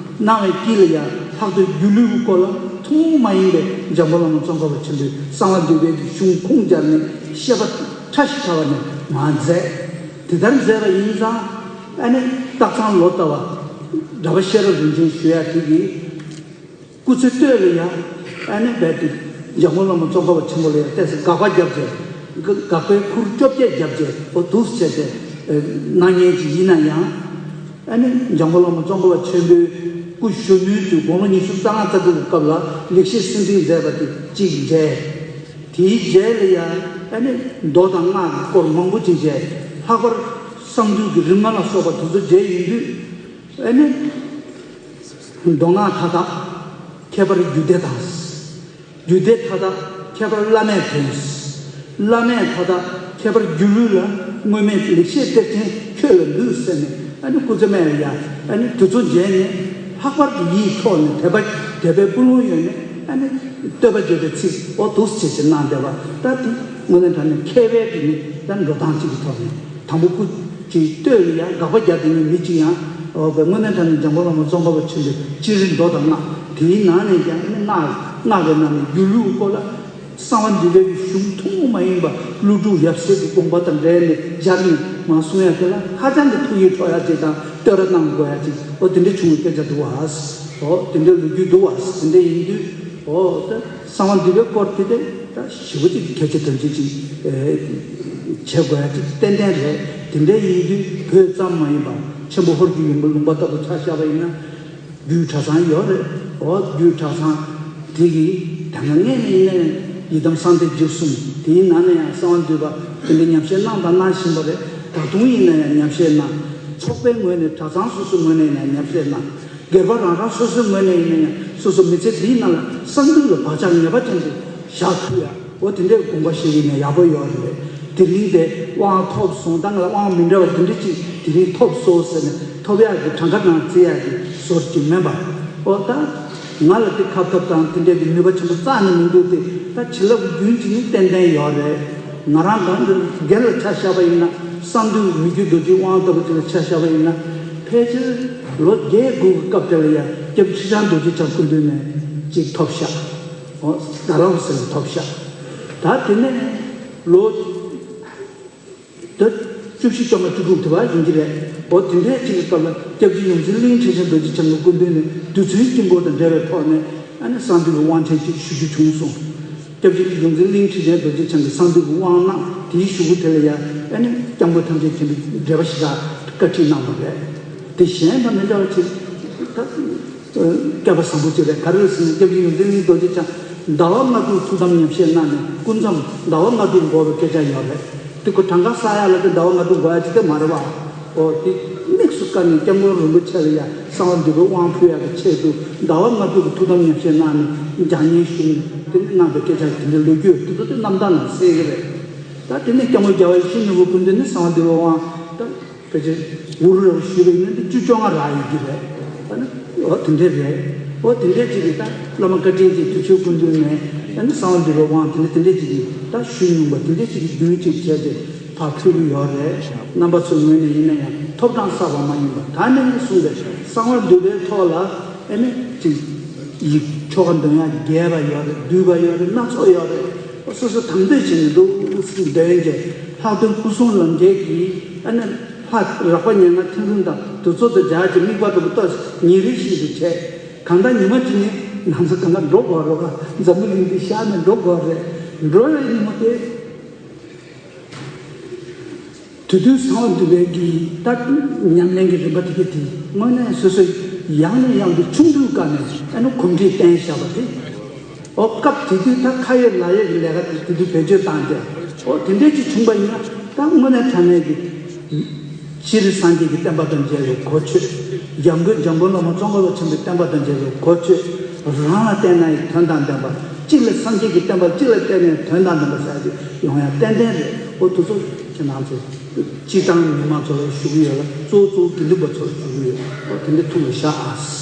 གནང་བའི་དཀྱིལ་ལ་ཡང་ལྷག་ཏུ་སྒྱུ་ལུས་ཀྱི་སྐོར་ལ་ཐུན་མོང་མ་ཡིན་པའི་འཇམ་མགོན་བླ་མ་ཙོང་ཁ་པ་ཆེན་པོའི་གསང་བ་འདུས་པའི་གི་གཞུང་ཁུངས་སྦྱར་ནས་བཤད་པ་ཕྲ་ཞིང་ཕྲ་བ་ནས་མར་མཛད། དེ་ལྟར་མཛད་པ་ཡིན་ཙང་ཨ་ནི་སྟག་ཚང་ལོ་ཙཱ་བ་གྲྭ་པ་ཤེས་རབ་རིན་ཆེན་ཞུ་ཡ་དེ་གིས། སྐུ་ཚེ་སྟོད་ལ་ཡང་ཨ་ནི་རྦད་དེ་འཇམ་མགོན་བླ་མ་ཙོང་ཁ་པ་ཆེན་པོ་ལ་ཡང་ཏོག་ཙམ་དགག་པ་བརྒྱབ་རྗེས་དགག་པའི་ཁུར་བཅོ་བརྒྱད་བརྒྱབ་རྗེས་འོ་འདུག་སེ་བྱས་ཏེ་གནང་མཁན་ཅིག་ཡིན་ན་ཡང་། ཨ་ནི་འཇམ་མགོན་བླ་མ་ཙོང་ཁ་པ་ཆེན་པོའི་སྐུ་གཞོན་ནུའི་དུས་དགུང་ལོ་ཉི་ཤུ་རྩ་ལྔ་རྩ་དྲུག་གི་སྐབས་ལ་ལེགས་བཤད་སེམས་འགྲེལ་མཛད་པ་དེ་གཅིག་མཇལ། དེའི་རྗེས་ལ་ཡང་ཨ་ནི་མདོ་དང་སྔགས་ཀྱི་སྐོར་མང་པོ་ཅིག་མཇལ། ལྷག་པར་གསང་འདུས་ཀྱི་རིམ་ལྔ་ལ་སོགས་པ་དེ་ཚོ་མཇལ་ཡོང་དུས། ཨ་ནི། མདོ་སྔགས་མཐའ་དག་ཁྱད་པར་རྒྱུད་སྡེ་དང་། རྒྱུད་སྡེ་མཐའ་དག་ཁྱད་པར་བླ་མེད་དོན། བླ་མེད་མཐའ་དག་ཁྱད་པར་སྒྱུ་ལུས་ལ་དངོས་མེད་ལེགས་བཤད་གཏེར་ཆེན་ཁྱོད་ལ་འདུད་ཟེར་ནས་ཨ་ནི་སྐུ་ཚེ་སྨད་ལ་ཡང་ཨ་ནི་དེ་ཚོ་མཇལ་ནས་ལྷག་པར་དུ་ཡིད་འཕྲོག་ནས་དད་པ་དད་པའི་སྤུ་ལོང་ཡོད་ནས་ཨ་ནི་བསྟོད་པ་བརྗོད་པའི་ཚིག་འོ་འདུག་སེ་བྱས་ནས་གནང་བསྡད་པ་ད་དེ་དངོས་གནས་དྲང་གནས་མཁས་པའི་གི་ནི་ད་འགྲོ་སྟངས་གཅིག་གི་ཐོག་ནས། དང་པོ་སྐུ་ཅིག་བསྟོད་ལ་ཡང་དགག་པ་རྒྱག་དེ་ནི་མི་གཅིག་ཡང་འོ་བའི་དངོས་གནས་དྲང་གནས་འཇམ་མགོན་བླ་མ་ཙོང་ཁ་པ་ཆེན་པོའི་སྤྱིར་མདོ་དང་སྔགས་དེའི་ནང་ནས་ཀྱང་ནི་སྔགས་སྔགས་ཀྱི་ནང་ནས་སྒྱུ་ལུས་སྐོར་ལ་གསང་བ་འདུས་པའི་གཞུང་ཐུན་མོང་མ་ཡིན་པ་ཀླུ་སྒྲུབ་ཡབ་སྲས་ཀྱི་དགོངས་པ་དང་འབྲེལ་ནས་སྦྱར་ནས་མར་གསུང་ཡ་དེ་ལ་ཧ་ཅང་གི་ཐུགས་ཡིད་འཕྲོག་ཡ་ཅིག་དང་བསྟོད་ར་གནང་དགོས་ཡ་ཅིག་འོ་དེ་འདྲ་བྱུང་བའི་སྐད་ཆ་འདུག་བ། འོ་དེ་འདྲའི་ལོ་རྒྱུས་འདུག་བ། དེ་འདྲ་ཡིན་དུས་འོ་ད། གསང་བ་འདུས་པའི་སྐོར་དེ་དེ་ད་ཞེ་པོ་ཅིག་གལ་ཆེ་དོན་ཆེ་ཅིག་བྱེད་དགོས་ཡ་ཅིག་ཏན་ཏན་རེད། དེ་འདྲ་ཡིན་དུས་བོད་ཙམ་མ་ཡིན་པ་ཆེན་པོ་ཧོར་གྱི་ཡུམ་བུ་ལུང་པ་ལྟ་བུ་ཆ་བཞག་པ་ཡིན་ན་རྒྱུད་གྲྭ་ཚང་ཡོད་རེད། འོ་རྒྱུད་གྲྭ་ཚང་དེ་གི་ད་ང་ངས་ནི་ཡིན་ན་ཡང་ཡི་དམ་གསང་བདེ་འཇིགས་གསུམ་དེའི་ནང་ནས་ཡང་གསང་བ་འདུས་པ་དེ་འདྲ་ཉམས་བཞེས་གནང་དང་གནང་བཞིན་པ་རེད། ད་དུང་ཡིན་ན་ཡང་ཉམས་བཞེས་གནང་། ཚོགས་པའི་ངོས་ནས་གྲྭ་ཚང་སོ་སོའི་ངོས་ནས་ཡང་ཉམས་བཞེས་གནང་། སྒེར་པ་རང་རང་སོ་སོའི་ངོས་ནས་ཡིན་ན་ཡང་སོ་སོ་མི་ཚེ་འདིའི་ནང་ལ་གསང་འདུས་ལ་བག་ཆགས་ངེས་པ་ཅན་དུ་བཞག་ཐུབ་ཡ་འོ་དེ་འདྲའི་དགོངས་པ་བཞེས་ཡིན་ན་ཡག་པོ་ཡོད་རེད། དེ་རིང་དེ་དབང་ཐོབ་སོང་ད་ང་ལ་དབང་མི་འདྲ་བ་དེ་འདྲ་ཅིག་དེ་རིང་ཐོབ་སོང་ཟེར་ནས་ཐོབ་ཡག་གི་གྲངས་ཀ་ནང་བརྩི་ཡག་གི་ཟུར་གྱི་མིན་པ་འོ་ད་ང་ལ་དེ་ཁ་ཐབས་དང་དེ་འདྲའི་གི་ནུས་པ་ཆེན་པོ་རྩ་ནས་མི་འདུག་སྟེ་ད་བྱིན་རླབས་ཀྱི་རྒྱུན་གཅིག་ནི་ཏན་ཏན་ཡོད་རེད། ང་རང་གང་འདིར་སྒེར་ལ་ཆ་བཞག་པ་ཡིན་ན་གསང་འདུས་མི་བསྐྱོད་རྡོ་རྗེའི་དབང་ལྟ་བུ་དེ་ལ་ཆ་བཞག་པ་ཡིན་ན་ཕལ་ཆེར་ལོ་བརྒྱད་དགུ་གི་སྐབས་དེ་ལ་ཡང་སྐྱབས་ཁྲི་བྱང་རྡོ་རྗེ་འཆང་སྐུ་མདུན་ནས་ཅིག་ཐོབ་ཤག་འོ་ཟླ་ལོག་ཟེར་ནས་ཐོབ་ཤག་ད་དེ་ནས་ལོ་ད་བཅུ་བཞི་བཅོ་ལྔ་བཅུ་དྲུག་དེ་བར་ཡིན་གྱི་རེད། འོ་དེ་འདྲའི་ཅིག་གི་སྐབས་ལ་སྐྱབས་རྗེ་ཡོངས་འཛིན་གླིང་ཁྲི་ཆེན་རྡོ་རྗེ་འཆང་གི་སྐུ་མདུན་ནས་རྡུལ་ཚོན་དཀྱིལ་འཁོར་དང་འབྲེལ་བའི་ཐོག་ནས་ཨ་ནི་གསང་འདུས་ཀྱི་དབང་ཆེན་ཅིག་ཞུ་རྒྱུ་བྱུང་སོང་། སྐྱབས་རྗེ་ཡོངས་འཛིན་གླིང་ཁྲི་ཆེན་རྡོ་རྗེ་འཆང་གིས་གསང་འདུས་ཀྱི་དབང་གནང་དེའི་གཞུག་གུ་དེ་ལ་ཡང་ཨ་ནི་སྐྱབས་མགོན་ཐམས་ཅད་མཁྱེན་པའི་འགྲེལ་པ་ཞེ་དྲག་བཀའ་ཁྲིད་གནང་བ་རེད། དེ་གཞན་དང་མི་འདྲ་བ་ཅིག་ད་སྐལ་པ་བཟང་པོ་ཅིག་རེད། ག་རེ་རེད་ཟེར་ན་སྐྱབས་རྗེ་ཡོངས་འཛིན་གླིང་རྡོ་རྗེ་འཆང་ ཟླ་བ་ལྔ་དྲུག་ཐུགས་དམ་ཉམས་བཞེས་གནང་ནས་སྐུ་མཚམས་ཟླ་བ་ལྔ་དྲུག་འགོར་བའི་སྐད་ཆ་ཡོད་རེད། དེ་ཁོ་གྲངས་ཀ་བསགས་ཡག་ལ་དེ་ཟླ་བ་ལྔ་དྲུག་འགོར་ཡག་ཅིག་དེ་མ་རེད་བ། ཨོ་དེ་དམིགས་སུ་བཀར་ནས་སྐྱབས་མགོན་རིན་པོ་ཆེ་ལ་ཡང་གསང་བ་འདུས་པའི་དབང་ཕུལ་ཡག་གི་ཆེད་དུ་ཟླ་བ་ལྔ་དྲུག་གི་ཐུགས་དམ་ཉམས་བཞེས་གནང་ནས་འཇམ་བརྙན་ཞུས་ནས་དེ་ནས་གནང་བའི་སྐད་ཆ་དེ་འདྲའི་ལོ་རྒྱུས་དེ་ཚོ་དེ་རྣམ་ཐར་ནང་གསལ་གི་རེད། ད་དེ་ནས་སྐྱབས་མགོན་རྒྱལ་བ་ཡིད་བཞིན་ནོར་བུའི་སྐུ་མདུན་ནས་གསང་བ་འདུས་པའི་དབང་ད་ཕལ་ཆེར་འུ་རུ་ར་ཞུས་པ་ཡིན་ན་འདི་བཅུ་བཅོ་ལྔ་རག་ཡོད་ཀྱི་རེད། ཨ་ནི་འོ་དེ་འདྲས་རེད། འོ་དེ་འདྲས་ཅིག་གིས་ད་བླ་མ་བཀའ་དྲིན་ཅན་དུས་ཆེན་སྐུ་མདུན་ནས་ཨ་ནི་གསང་བ་འདུས་པའི་དབང་དེ་འདྲས་དེ་འདྲས་ཅིག་གིས་ད་ཞུས་མྱོང་པ་དེ་འདྲས་ཅིག་གིས་རྒྱུན་གཅིག་བྱས་ཏེ་ཕར་ཕུལ་གྱི་ཡོད་རེད། རྣམ་པ་ཚོའི་ངོས་ནས་ཡིན་ན་ཡང་ཐོབ་ཐང་བསགས་པ་མ་ཡིན་པ་ད་ནས་ནས་བཟུང་སྟེ་གསང་བ་འདུས་པའི་ཐོག་ལ་ཨ་ནི་ཅིག་ཡིག་ཆོ་ག་འདོན་ཡག་རྒྱས་པ་ཡོད་རེད། བསྡུས་པ་ཡོད་རེད། སྣ་ཚོགས་ཡོད་རེད། སོ་སོ་དང་འདོད་བྱས་ནས་འདུག་སེ་འདོན་གྱི་ལྷག་དོན་སྐུ་གསུང་ལམ་རྒྱལ་གྱི་ཨ་ནི། ལྷ་རགས་པ་ཉེར་ལྔ་ཐིམ་རིམ་དང་དུས་ཚོད་དང་སྦྱར་གྱི་དམིགས་པ་ལྟ་བུ་ལྟ་ཉིན་རེ་བཞིན་དུ་བྱས། གང་ལྟར་ཉི་མ་གཅིག་ནི་ང་ཚོ་གང་ག་འགྲོ་དགོས་རེད་པ། འཛམ་བུ་གླིང་འདི་བཞག་ནས་འགྲོ་དགོས་རེད། འགྲོ་བའི་ཉིན་མོ་དེ། དུས་དུས་གསང་བ་འདུས་པའི་གི་ད་ཉམས་ལེན་གྱི་རིམ་པ་དེ་ག་དེ་དངོས་གནས་སོ་སོ་ཡང་ནས་ཡང་དུ་ཆུང་དུས་སྐབས་ནས་ཨ་ནི་གོམས་འདྲིས་བསྟེན་བཞག་པ་དེ། ཨོ་སྐབས་དེ་དུས་ད་ཁ་ཡོད་ལག་ཡོད་ཀྱི་ལས་ཀ་དེ་དེ་དུས་བེད་སྤྱོད་བཏང་སྟེ། ཨོ་དེ་འདྲས་ཅིག་བྱུང་པ་ཡིན་ན་ད་དངོས་གནས་དྲང་གནས་ཀྱི་སྤྱིར་སངས་རྒྱས་ཀྱི་བསྟན་པ་དང་མཇལ་བའི་གོ་ཆོད། འཇམ་མགོན་འཇམ་མགོན་བླ་མ་ཙོང་ཁ་པ་ཆེན་པོའི་བསྟན་པ་དང་མཇལ་བའི་གོ་ཆོད། རང་ལ་བརྟེན་ནའི་དོན་དང་ལྡན་པ། གཅིག་ལ་སངས་རྒྱས་ཀྱི་བསྟན་པ་གཅིག་ལ་བརྟེན་ནས་དོན་དང་ལྡན་པ་ཟེར་ཡག་ཅིག་ཡོང་ཡག་ཏན་ཏན་རེད། ཨོ་དེ་ཚོ་ཁྱེད་རང་ཚོ་སྤྱིར་བཏང་མི་མང་ཚོ་ལ་ཞུ་གི་ཡོད་ལ་གཙོ་བོ་གཙོ་བོ་དགེ་འདུན་པ་ཚོ་ལ་ཞུ་གི་ཡོད། ཨོ་དེ་འདྲས་ཐུགས་ལ་བཞག་ཨ།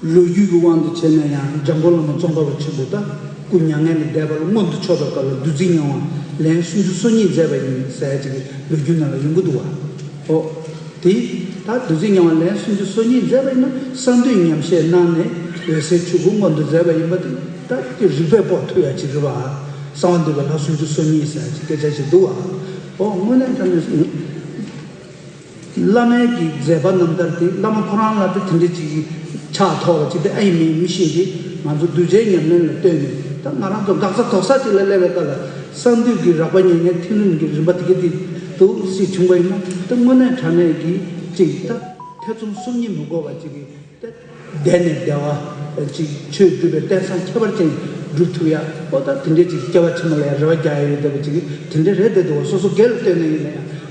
ལོ་རྒྱུས་ཀྱི་དབང་དུ་བྱས་ན་ཡང་འཇམ་མགོན་བླ་མ་ཙོང་ཁ་པ་ཆེན་པོ་ད་སྐུ་མྱ་ངན་ལས་འདས་པ་ལ་མངོན་དུ་ཕྱོགས་པའི་སྐབས་ལ་བདུད་རྩི་མྱང་བ་ལན་སུམ་ཅུ་སོ་གཉིས་མཛད་པ་ཡིན་ཟེར་ཡག་ཅིག་གི་ལོ་རྒྱུས་ནང་ལ་ཡོང་གི་འདུག་བ། ཨོ། དེ་ད་བདུད་རྩི་མྱང་བ་ལན་སུམ་ཅུ་སོ་གཉིས་མཛད་པ་ཡིན་ན་གསང་འདུས་ཉམས་བཞེས་གནང་ནས་འོད་གསལ་ཆོས་སྐུ་མངོན་དུ་མཛད་པ་ཡིན་པ་དེ་ད་དེ་རིགས་པས་དཔོག་ཐུབ་ཡག་ཅིག་རེད་བ། གསང་བ་འདུས་པའི་ལྷ་སུམ་ཅུ་སོ་གཉིས་ཟེར་ཡག་ཅིག་སྐད་ཆ་ཞིག་འདུག་བ། ཨོ་དངོས་གནས་དྲང་གནས། བླ་མའི་གི་མཛད་པ་རྣམ་ཐར་དེ་བླ་མ་ཁོ་རང་ལ་དེ་དེ་འདྲ་ཅིག་གི་ཆགས་ཐོག་ལ་ཅིག་དེ་ཨ་ཡིན་མིན་མི་ཤེས་ཏེ་ང་ཚོ་གདུལ་བྱའི་ཉམས་ལེན་ལ་ལྟོས་ནས་ད་ང་རང་ཚོ་འགག་རྩ་དོག་ས་ཅིག་ལ་སླེབས་པའི་སྐབས་ལ་གསང་འདུས་ཀྱི་རགས་པ་ཉེར་ལྔའི་ཐིམ་རིམ་གྱི་རིམ་པ་དེ་ག་དེ་འདུག་སེ་བྱུང་བ་ཡིན་ན་ད་དངོས་གནས་དྲང་གནས་ཀྱི་ཅིག་ད་ཐེ་ཚོམ་གསུམ་གཉིས་མི་དགོས་པ་ཅིག་གི་ད་བདེ་ནས་བདེ་བ་ཅིག་ཆོས་སྒྲུབ་པའི་རྟེན་སངས་ཁྱད་པར་ཅན་སྒྲུབ་ཐུབ་ཡག་ཨོ་ད་དེ་འདྲས་ཅིག་སྐྱེ་བ་ཕྱི་མ་ལ་ཡང་རེ་བ་རྒྱག་ཡག་ཡོད་བསྡད་པ་ཅིག་དེ་འདྲས་རེད་བསྡད་འདུག་བ། སོ་སོ་སྒེར་ལ་ལྟོས་ནས་ཡིན་ན་ཡང་།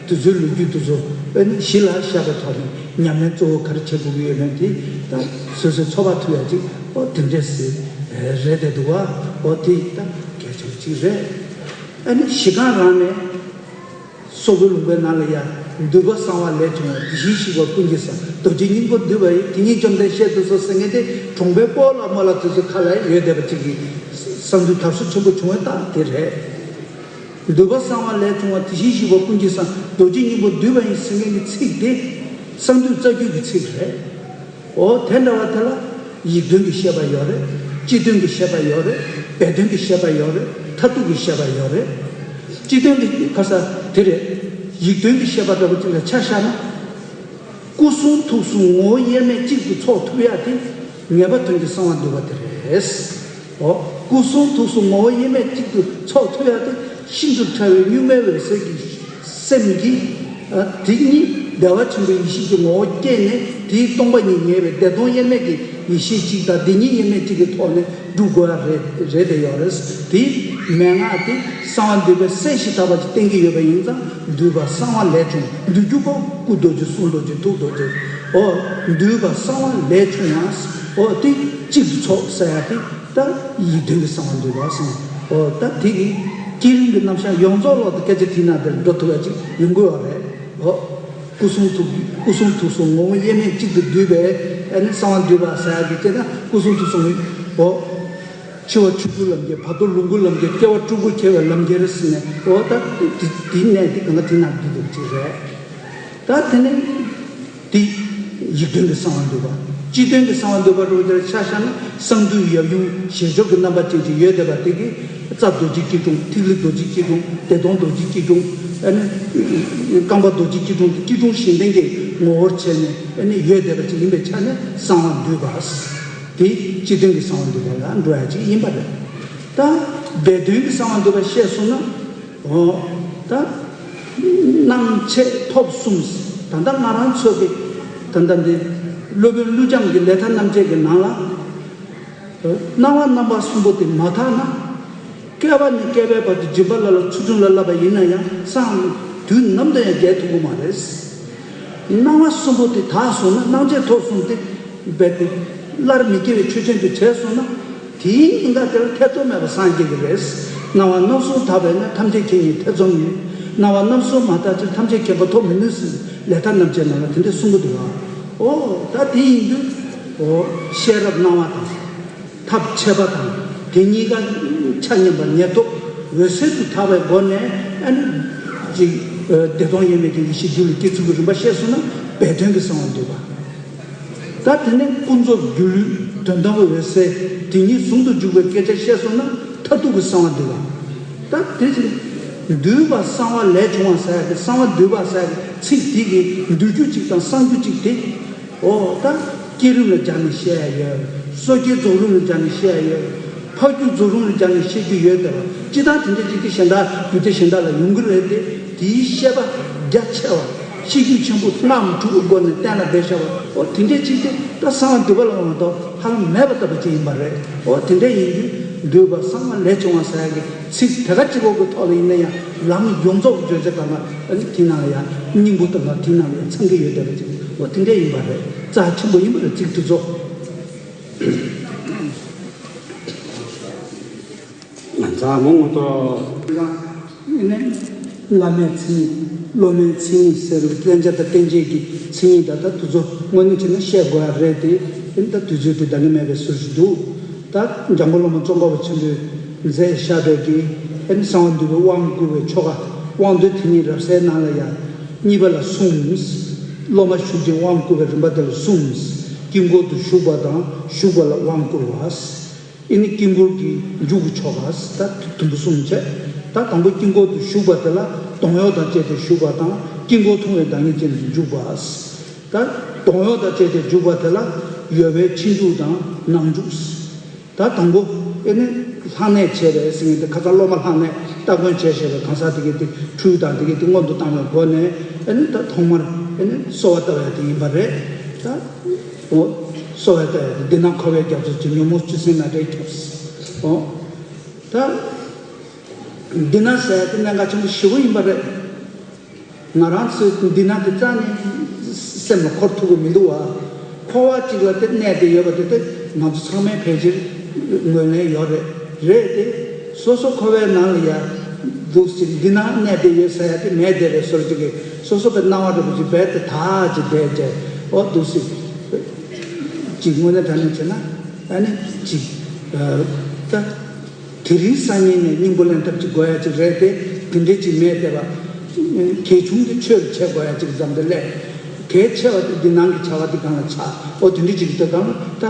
དུས་ཚོད་ལོ་རྒྱུས་དེ་ཚོ་ཨ་ནི་གཞི་ལ་བཞག་པའི་ཐོག་ནས་ཉམས་ལེན་གཙོ་བོ་ག་རེ་བྱེད་དགོས་ཀྱི་ཡོད་མེད་དེ་ད་སོ་སོའི་འཚོ་བ་ཐུབ་ཡག་ཅིག་ཨོ་དེ་འདྲས་སེ་རེད་བསྡད་འདུག་བ། ཨོ་དེ་ད་གལ་ཆེན་པོ་ཅིག་རེད། ཨ་ནི་གཞི་རྐང་རང་ནས་སོག་པོའི་ལུང་པའི་ནང་ལ་ཡ་འདུས་པ་གསང་བ་ལས་བྱུང་བ་དེ་བཞིན་གཤེགས་པ་ཀུན་གྱི་གསང་རྡོ་རྗེ་སྙིང་པོ་འདུས་པ་ཡི་དེ་ཉིད་བཅོམ་ལྡན་གཤེགས་སུ་གསོལ་ཟེར་མཁན་དེ་གྲོང་པའི་སྤོ་ལགས་རྨོ་ལགས་དེ་ཚོའི་ཁ་ལ་ཡོད་བསྡད་པ་ཅིག་གི་གསང་འདུས་དར་སྲོལ་ཆེན་པོ་བྱུང་བའི་རྟགས་དེ་རེད། འདུས་པ་གསང་བ་ལས་བྱུང་བ་དེ་བཞིན་གཤེགས་པ་ཀུན་གྱི་གསང་རྡོ་རྗེ་སྙིང་པོ་འདུས་པ་ཡི་ཟེར་མཁན་གྱི་ཚིག་དེ་གསང་འདུས་རྩ་རྒྱུད་ཀྱི་ཚིག་རེད། འོ་དེ་འདྲ་བ་དེ་ལ་ཡིག་དོན་གྱི་བཤད་པ་ཡོད་རེད། སྤྱི་དོན་གྱི་བཤད་པ་ཡོད་རེད། སྦས་དོན་གྱི་བཤད་པ་ཡོད་རེད། མཐར་ཐུག་གི་བཤད་པ་ཡོད་རེད། སྤྱི་དོན་གྱི་ཁ་ས་དེ་རེད། ཡིག་དོན་གྱི་བཤད་པ་འདྲ་བོ་ཅིག་ལ་ཆ་བཞག་ན། སྐུ་གསུང་ཐུགས་གསུམ་ངོ་བོ་དབྱེར་མེད་གཅིག་ཏུ་ཚོགས་ཐུབ་ཡག་དེ་ངེས་པ་དོན་གྱི་གསང་བ་འདུས་པ་དེ་རེད། འོ། སྐུ་གསུང་ཐུགས་གསུམ་ངོ་བོ་དབྱེར་མེད་གཅིག་ཏུ་ཚོགས་ཐུབ་ཡག་དེ་ཤིན་ཏུ་ཕྲ་བའི་གཉུག་མའི་འོད་གསལ་གྱི་སེམས་ཀྱིས། ཨ། དེ་ཉིད་བདེ་བ་ཆེན་པོའི་ཡེ་ཤེས་ཀྱི་ངོ་བོ་བསྐྱེད་ནས་དེའི་སྟོང་པ་ཉིད་ངེས་པའི་བདེ་སྟོང་དབྱེར་མེད་ཀྱི་ཡེ་ཤེས་གཅིག་དང་བདེན་གཉིས་དབྱེར་མེད་གཅིག་གི་ཐོག་ནས་སྒྲུབ་དགོས་ཡག་རེད་རེད་དེ་ཡོད་རེད། དེའི་མན་ངག་དེ་གསང་བ་འདུས་པའི་གསལ་ཞིང་དག་པ་ཅིག་བསྟན་གྱི་ཡོད་པ་ཡིན་ཙང་འདུས་པ་གསང་བ་ལས་བྱུང་འདུས་རྒྱུ་པོ་སྐུ་རྡོ་རྗེ་གསུང་རྡོ་རྗེ་ཐུགས་རྡོ་རྗེ། འོ། འདུས་པ་གསང་བ་ལས་བྱུང་བ། འོ་དེ་གཅིག་ཏུ་ཚོགས་ཟེར་ཡག་དེ། ད་ཡིག་དོན་གྱི་གསང་བ་འདུས་པ་གསང་། འོ་ད་དེ་གི་བསྐྱེད་རིམ་གྱི་རྣམ་གཞག་ཡོངས་རྫོགས་ལོག་ཏུ་སྐད་ཆ་དྲིས་ན་དེར་འགྲོ་ཐུབ་ཡག་ཅིག་ཡོང་དགོས་པ་རེད། འོ། སྐུ་གསུང་ཐུགས། སྐུ་གསུང་ཐུགས་གསུམ་ངོ་བོ་དབྱེར་མེད་གཅིག་ཏུ་བསྡུས་པའི་ཨ་ནི་གསང་བ་འདུས་པ་ཟེར་ཡག་གི་དེ་ན་སྐུ་གསུང་ཐུགས་གསུམ་གྱི། འོ། འཆི་བ་ཆོས་སྐུའི་ལམ་ཁྱེར། བར་དོ་ལོངས་སྐུའི་ལམ་ཁྱེར། སྐྱེ་བ་སྤྲུལ་སྐུར་ཁྱེར་བའི་ལམ་ཁྱེར་ཟེར་ནས། འོ་ད་དེ་དེའི་གནས་དེ་གང་ག་དེ་ན་བསྡུས་འདུག་ཅིག་རེད། ད་དེ་ནས་དེ་ཡིག་དོན་གྱི་གསང་བ་འདུས་པ། སྤྱི་དོན་གྱི་གསང་བ་འདུས་པ་རུ་དེར་ཆ་བཞག་ན་གསང་འདུས་ཡབ་ཡུམ་ཞལ་སྦྱོར་གྱི་རྣམ་པ་ཅན་ཅིག་ཡོད་བསྡད་པ་དེ་གིས་རྩ་རྡོ་རྗེ་སྐྱིལ་ཀྲུང་། ཐིག་ལེ་རྡོ་རྗེ་སྐྱིལ་ཀྲུང་། བདེ་སྟོང་རྡོ་རྗེ་སྐྱིལ་ཀྲུང་། ཨ་ནི་རྐང་པ་རྡོ་རྗེ་སྐྱིལ་ཀྲུང་དེ་སྐྱིལ་ཀྲུང་བཞི་ལྡན་གྱི་ངོ་བོར་བྱས་ནས་ཨ་ནི་ཡོད་བསྡད་པ་ཅིག་ཡིན་པའི་ཆ་ནས་གསང་བ་འདུས་པ། དེ་སྤྱི་དོན་གྱི་གསང་བ་འདུས་པ་ལ་འགྲོ་ཡག་ཅིག་ཡིན་པ་རེད། ད་སྦས་དོན་གྱི་གསང་བ་འདུས་པ་བཤད་སོང་ན། འོ། ད་སྣང་མཆེད་ཐོབ་གསུམ། ད་ལྟ་ང་རང་ཚོ་གི་ད་ལྟ་འདི་སློབ་དཔོན་ཀླུ་བྱམས་ཀྱི་ལས་མཐའ་རྣམ་བཅད་ཀྱི་ནང་ལ། སྣང་བ་རྣམ་པ་གསུམ་པོ་དེ་མ་དག་ན། བསྐལ་པ་ནས་བསྐལ་པའི་བར་དུ་སྦྱིན་པ་ལ་ལ་ཚུལ་ཁྲིམས་ལ་བསླབ་པ་ཡིན་ན་ཡང་སང་དུས་ནམ་དུ་ཡང་རྒྱལ་ཐུབ་ཀྱི་མ་རེད། སྣང་བ་གསུམ་པོ་དེ་དག་སོང་ན། སྣང་མཆེད་ཐོབ་སོང་སྟེ་རྦད་དེ་སླར་མི་སྐྱེ་བའི་ཆོས་ཅན་དུ་བྱས་སོང་ན། དེའི་ཉེན་ཁ་དེར་ཐེ་ཚོམ་མེད་པར་སངས་རྒྱས་ཀྱི་རེད། སྣང་བ་རྣམ་གསུམ་དག་པས་ན་ཐམས་ཅད་མཁྱེན་ཉིད་ཐེ་ཚོམ་མེད། སྣང་བ་རྣམ་གསུམ་མ་དག་ཕྱིར་ཐམས་ཅད་མཁྱེན་པ་ཐོབ་མི་ནུས་ཟེར། ལས་མཐའ་རྣམ་བཅད་ནང་ལ་དེ་འདྲ་གསུང་གི་འདུག་བ། ཨོ་ད་དེ་ཡིན་དུས། ཨོ་ཤེས་རབ་སྣང་བ་དང་། ཐབས་ཆད་པ་དང་དེ་གཉིས་ཀ་ཆ་མཉམ་པར་ཉེར་ཐོབ་འོད་གསལ་དུ་དག་པའི་སྒོ་ནས། ཨ་ནི་ཅིག་བདེ་སྟོང་དབྱེར་མེད་ཀྱི་ཡེ་ཤེས་རྒྱུད་ལ་སྐྱེ་ཚུལ་གྱི་རིམ་པ་བཤད་སོང་ན་སྦས་དོན་གྱི་གསང་བ་འདུས་པ། ད་དེ་ནས་ཀུན་རྫོབ་སྒྱུ་ལུས་དོན་དམ་པའི་འོད་གསལ་དེ་ཉིད་ཟུང་དུ་འཇུག་པའི་སྐད་ཆ་བཤད་སོང་ན་མཐར་ཐུག་གི་གསང་བ་འདུས་པ། ད་དེ་ཅིག་འདུས་པ་གསང་བ་ལས་བྱུང་བ་ཟེར་ཡ་གི་གསང་བ་འདུས་པ་ཟེར་ཡ་གི་ཚིག་དེ་གི་འདུས་རྒྱུ་གཅིག་དང་གསང་རྒྱུ་གཅིག་དེ། ཨོ་ད་བསྐྱེད་རིམ་ལ་སྦྱར་ནས་བཤད་ཡ་ཡོད། སོ་སྐྱེ་རྫོགས་རིམ་ལ་སྦྱར་ནས་བཤད་ཡ་ཡོད། འཕགས་རྒྱུད་རྫོགས་རིམ་ལ་སྦྱར་ནས་བཤད་རྒྱུ་ཡོད། དེ་ལ་སྤྱིར་བཏང་དེ་འདྲ་ཅིག་དེ་གཞན་དག་རྒྱུད་སྡེ་གཞན་དག་ལ་ཡོང་གི་རེད་དེ། དེའི་བཤད་པ་རྒྱ་ཆེ་བ། ཤེས་རྒྱུད་ཆེན་པོ་སྔགས་དྲུག་གི་སྒོ་ནས་གཏན་ལ་འབེབས་བཞག་པ། ཨོ་དེ་འདྲ་ཅིག་དེ་ད་གསང་བ་འདུས་པ་ལ་མ་གཏོགས་ཧ་ལམ་མེད་པ་ལྟ་བུ་ཅིག་ཡིན་པ་རེད། ཨོ་དེ་འདྲ་ཡིན་དུས་འདུས་པ་གསང་བ་ལས་བྱུང་བ་ཟེར་ཡ་གི་ཚིག་དེ་ག་གཅིག་པོ་གི་ཐོག་ལ་ཡིན་ན་ཡང་ལམ་ཡོངས་རྫོགས་ཀྱི་བརྗོད་བྱ་དང་ལ་ཨ་ནི་དེ་ནང་ལ་ཡང་སྙིང་པོ་དང་ལ་དེ་ནང་ལ་ཡང་ཚང་གི་ཡོད་བསྡད་པ་ཅིག་ཨོ་དེ་འདྲ་ཡིན་པ་རེད། རྩ་ཆེན་པོ་ཡིན་པ་རེད། ཚིག་དེ་ཚོ། ང་ཚ་མོ་ངོ་ཏོ། ཨ་ནི་བླ་མའི་མཚན་ཉིད། སློབ་མའི་མཚན་ཉིད་ཟེར་བའི་བསྟེན་བྱ་དང་བསྟེན་བྱེད་ཀྱི་མཚན་ཉིད་དང་། ད་དེ་ཚོ་དངོས་གནས་བྱས་ན་བཤད་དགོས་ཡ་རེད་དེ། ཨ་ནི་ད་དུས་ཚོད་དེ་འདང་གི་མེད་པའི་བཟོ་ཞིག་འདུག་ད་འཇམ་མགོན་སློབ་དཔོན་ཙོང་ཁ་པ་ཆེན་པོས་མཛད་བཞག་པའི་གི་ཨ་ནི་གསང་བ་འདུས་པའི་དབང་བསྐུར་བའི་ཆོ་ག་དབང་འདུས་དེ་ཉིད་རབ་གསལ་ནང་ལ་ཡང་གཉིས་པ་ལ་གསུམ། སློབ་མ་ཞུགས་ཀྱི་དབང་བསྐུར་བའི་རིམ་པ་དེ་ལ་གསུམ། དཀྱིལ་འཁོར་དུ་ཞུགས་པ་དང་ཞུགས་པ་ལ་དབང་བསྐུར་བ། ཨེ་ནི་དཀྱིལ་འཁོར་གྱི་མཇུག་གི་ཆོ་ག་ད་དུམ་བུ་གསུམ་བྱས། ད་དང་པོ་དཀྱིལ་འཁོར་དུ་ཞུགས་པ་དེ་ལ་གདོང་གཡོགས་དང་བཅས་ཏེ་ཞུགས་པ་དང་། དཀྱིལ་འཁོར་མཐོང་བའི་བདག་ཉིད་ཅན་དུ་འཇུག་པ། ད་གདོང་གཡོགས་དང་བཅས་ཏེ་འཇུག་པ་དེ་ལ་ཡོལ་བའི་ཕྱིན་དྲུག་དང་ནང་འཇུག་ད་དང་པོ་ཨེ་ནི་ལྷག་གནས་བྱས་པའི་ཟེར་མཁན་དེ་ཁ་སང་སློབ་མ་ལྷག་གནས་སྟ་གོན་བྱས་བཞག་པའི་གང་ཟག་དེ་གའི་དེ་ཁྲུས་དང་དེ་གའི་དེ་སྔོན་དུ་བཏང་བའི་སྒོ་ནས། ཨེ་ནི་ད་ཐོག་མར་ཨེ་ནི་གསོལ་བ་བཏབ་ཡ་དེ་ཡིན་པ་རེད། ད། ཨོ། གསོལ་བ་བཏབ་ཡ་དེ། འདི་ན་འཁོར་བའི་རྒྱ་མཚོ་ཆེ། ཉོན་མོངས་ཆུ་སྲིན་ནགས་དྲེག་ཁྱབ། ཨོ། ད། འདི་ན་ཟེར་ཡ་དེ་གནད་འགག་ཆེན་པོ་ཞེ་པོ་ཡིན་པ་རེད། ང་རང་ཚོས་འདི་ན་དེ་རྩ་ནས་སེམས་ལ་འཁོར་ཐུབ་ཀྱི་མི་འདུག་བ། འཁོར་བ་གཅིག་ལ་དེ་གནས་བསྡད་ཡོད་པ་དེ་དེ་ང་ཚོ་ཚང་མས་ཕལ་ཆེར་ངོས་ལེན་ཡོད་རེད། རེད་དེ། སོ་སོ་འཁོར་བའི་ནང་ལ་ཡ་འདུག་ཅིག་འདི་ན་གནས་བསྡད་ཡོད་ཟེར་ཡ་དེ་མེད་བསྡད་པའི་བཟོ་འདྲ་ཅིག་གིས་སོ་སོ་པའི་སྣང་བ་འདྲ་པོ་ཅིག་རྦད་དེ་དག་ཅིག་བསྡད་བྱས། ཨོ་འདུག་ཅིག་ཅིག་དངོས་གནས་དྲང་གནས་བྱས་ན་ཨ་ནི་ཅིག་ད་དེ་རིང་སང་ཉིན་ནས་སྙིང་པོ་ལེན་ཐབས་ཅིག་དགོས་ཡ་ཅིག་རེད་དེ། དེ་འདྲའི་ཅིག་མེད་བསྡད་པ། གལ་ཆུང་དེ་ཆོས་ལ་བྱེད་དགོས་ཡ་ཅིག་ཙམ་དེ་ལས། གལ་ཆེ་བ་དེ་འདི་ནང་གི་བྱ་བ་དེ་སྒང་ལ་ཆགས། ཨོ་དེ་འདྲའི་ཅིག་གི་དེ་སྒང་ལ་ད།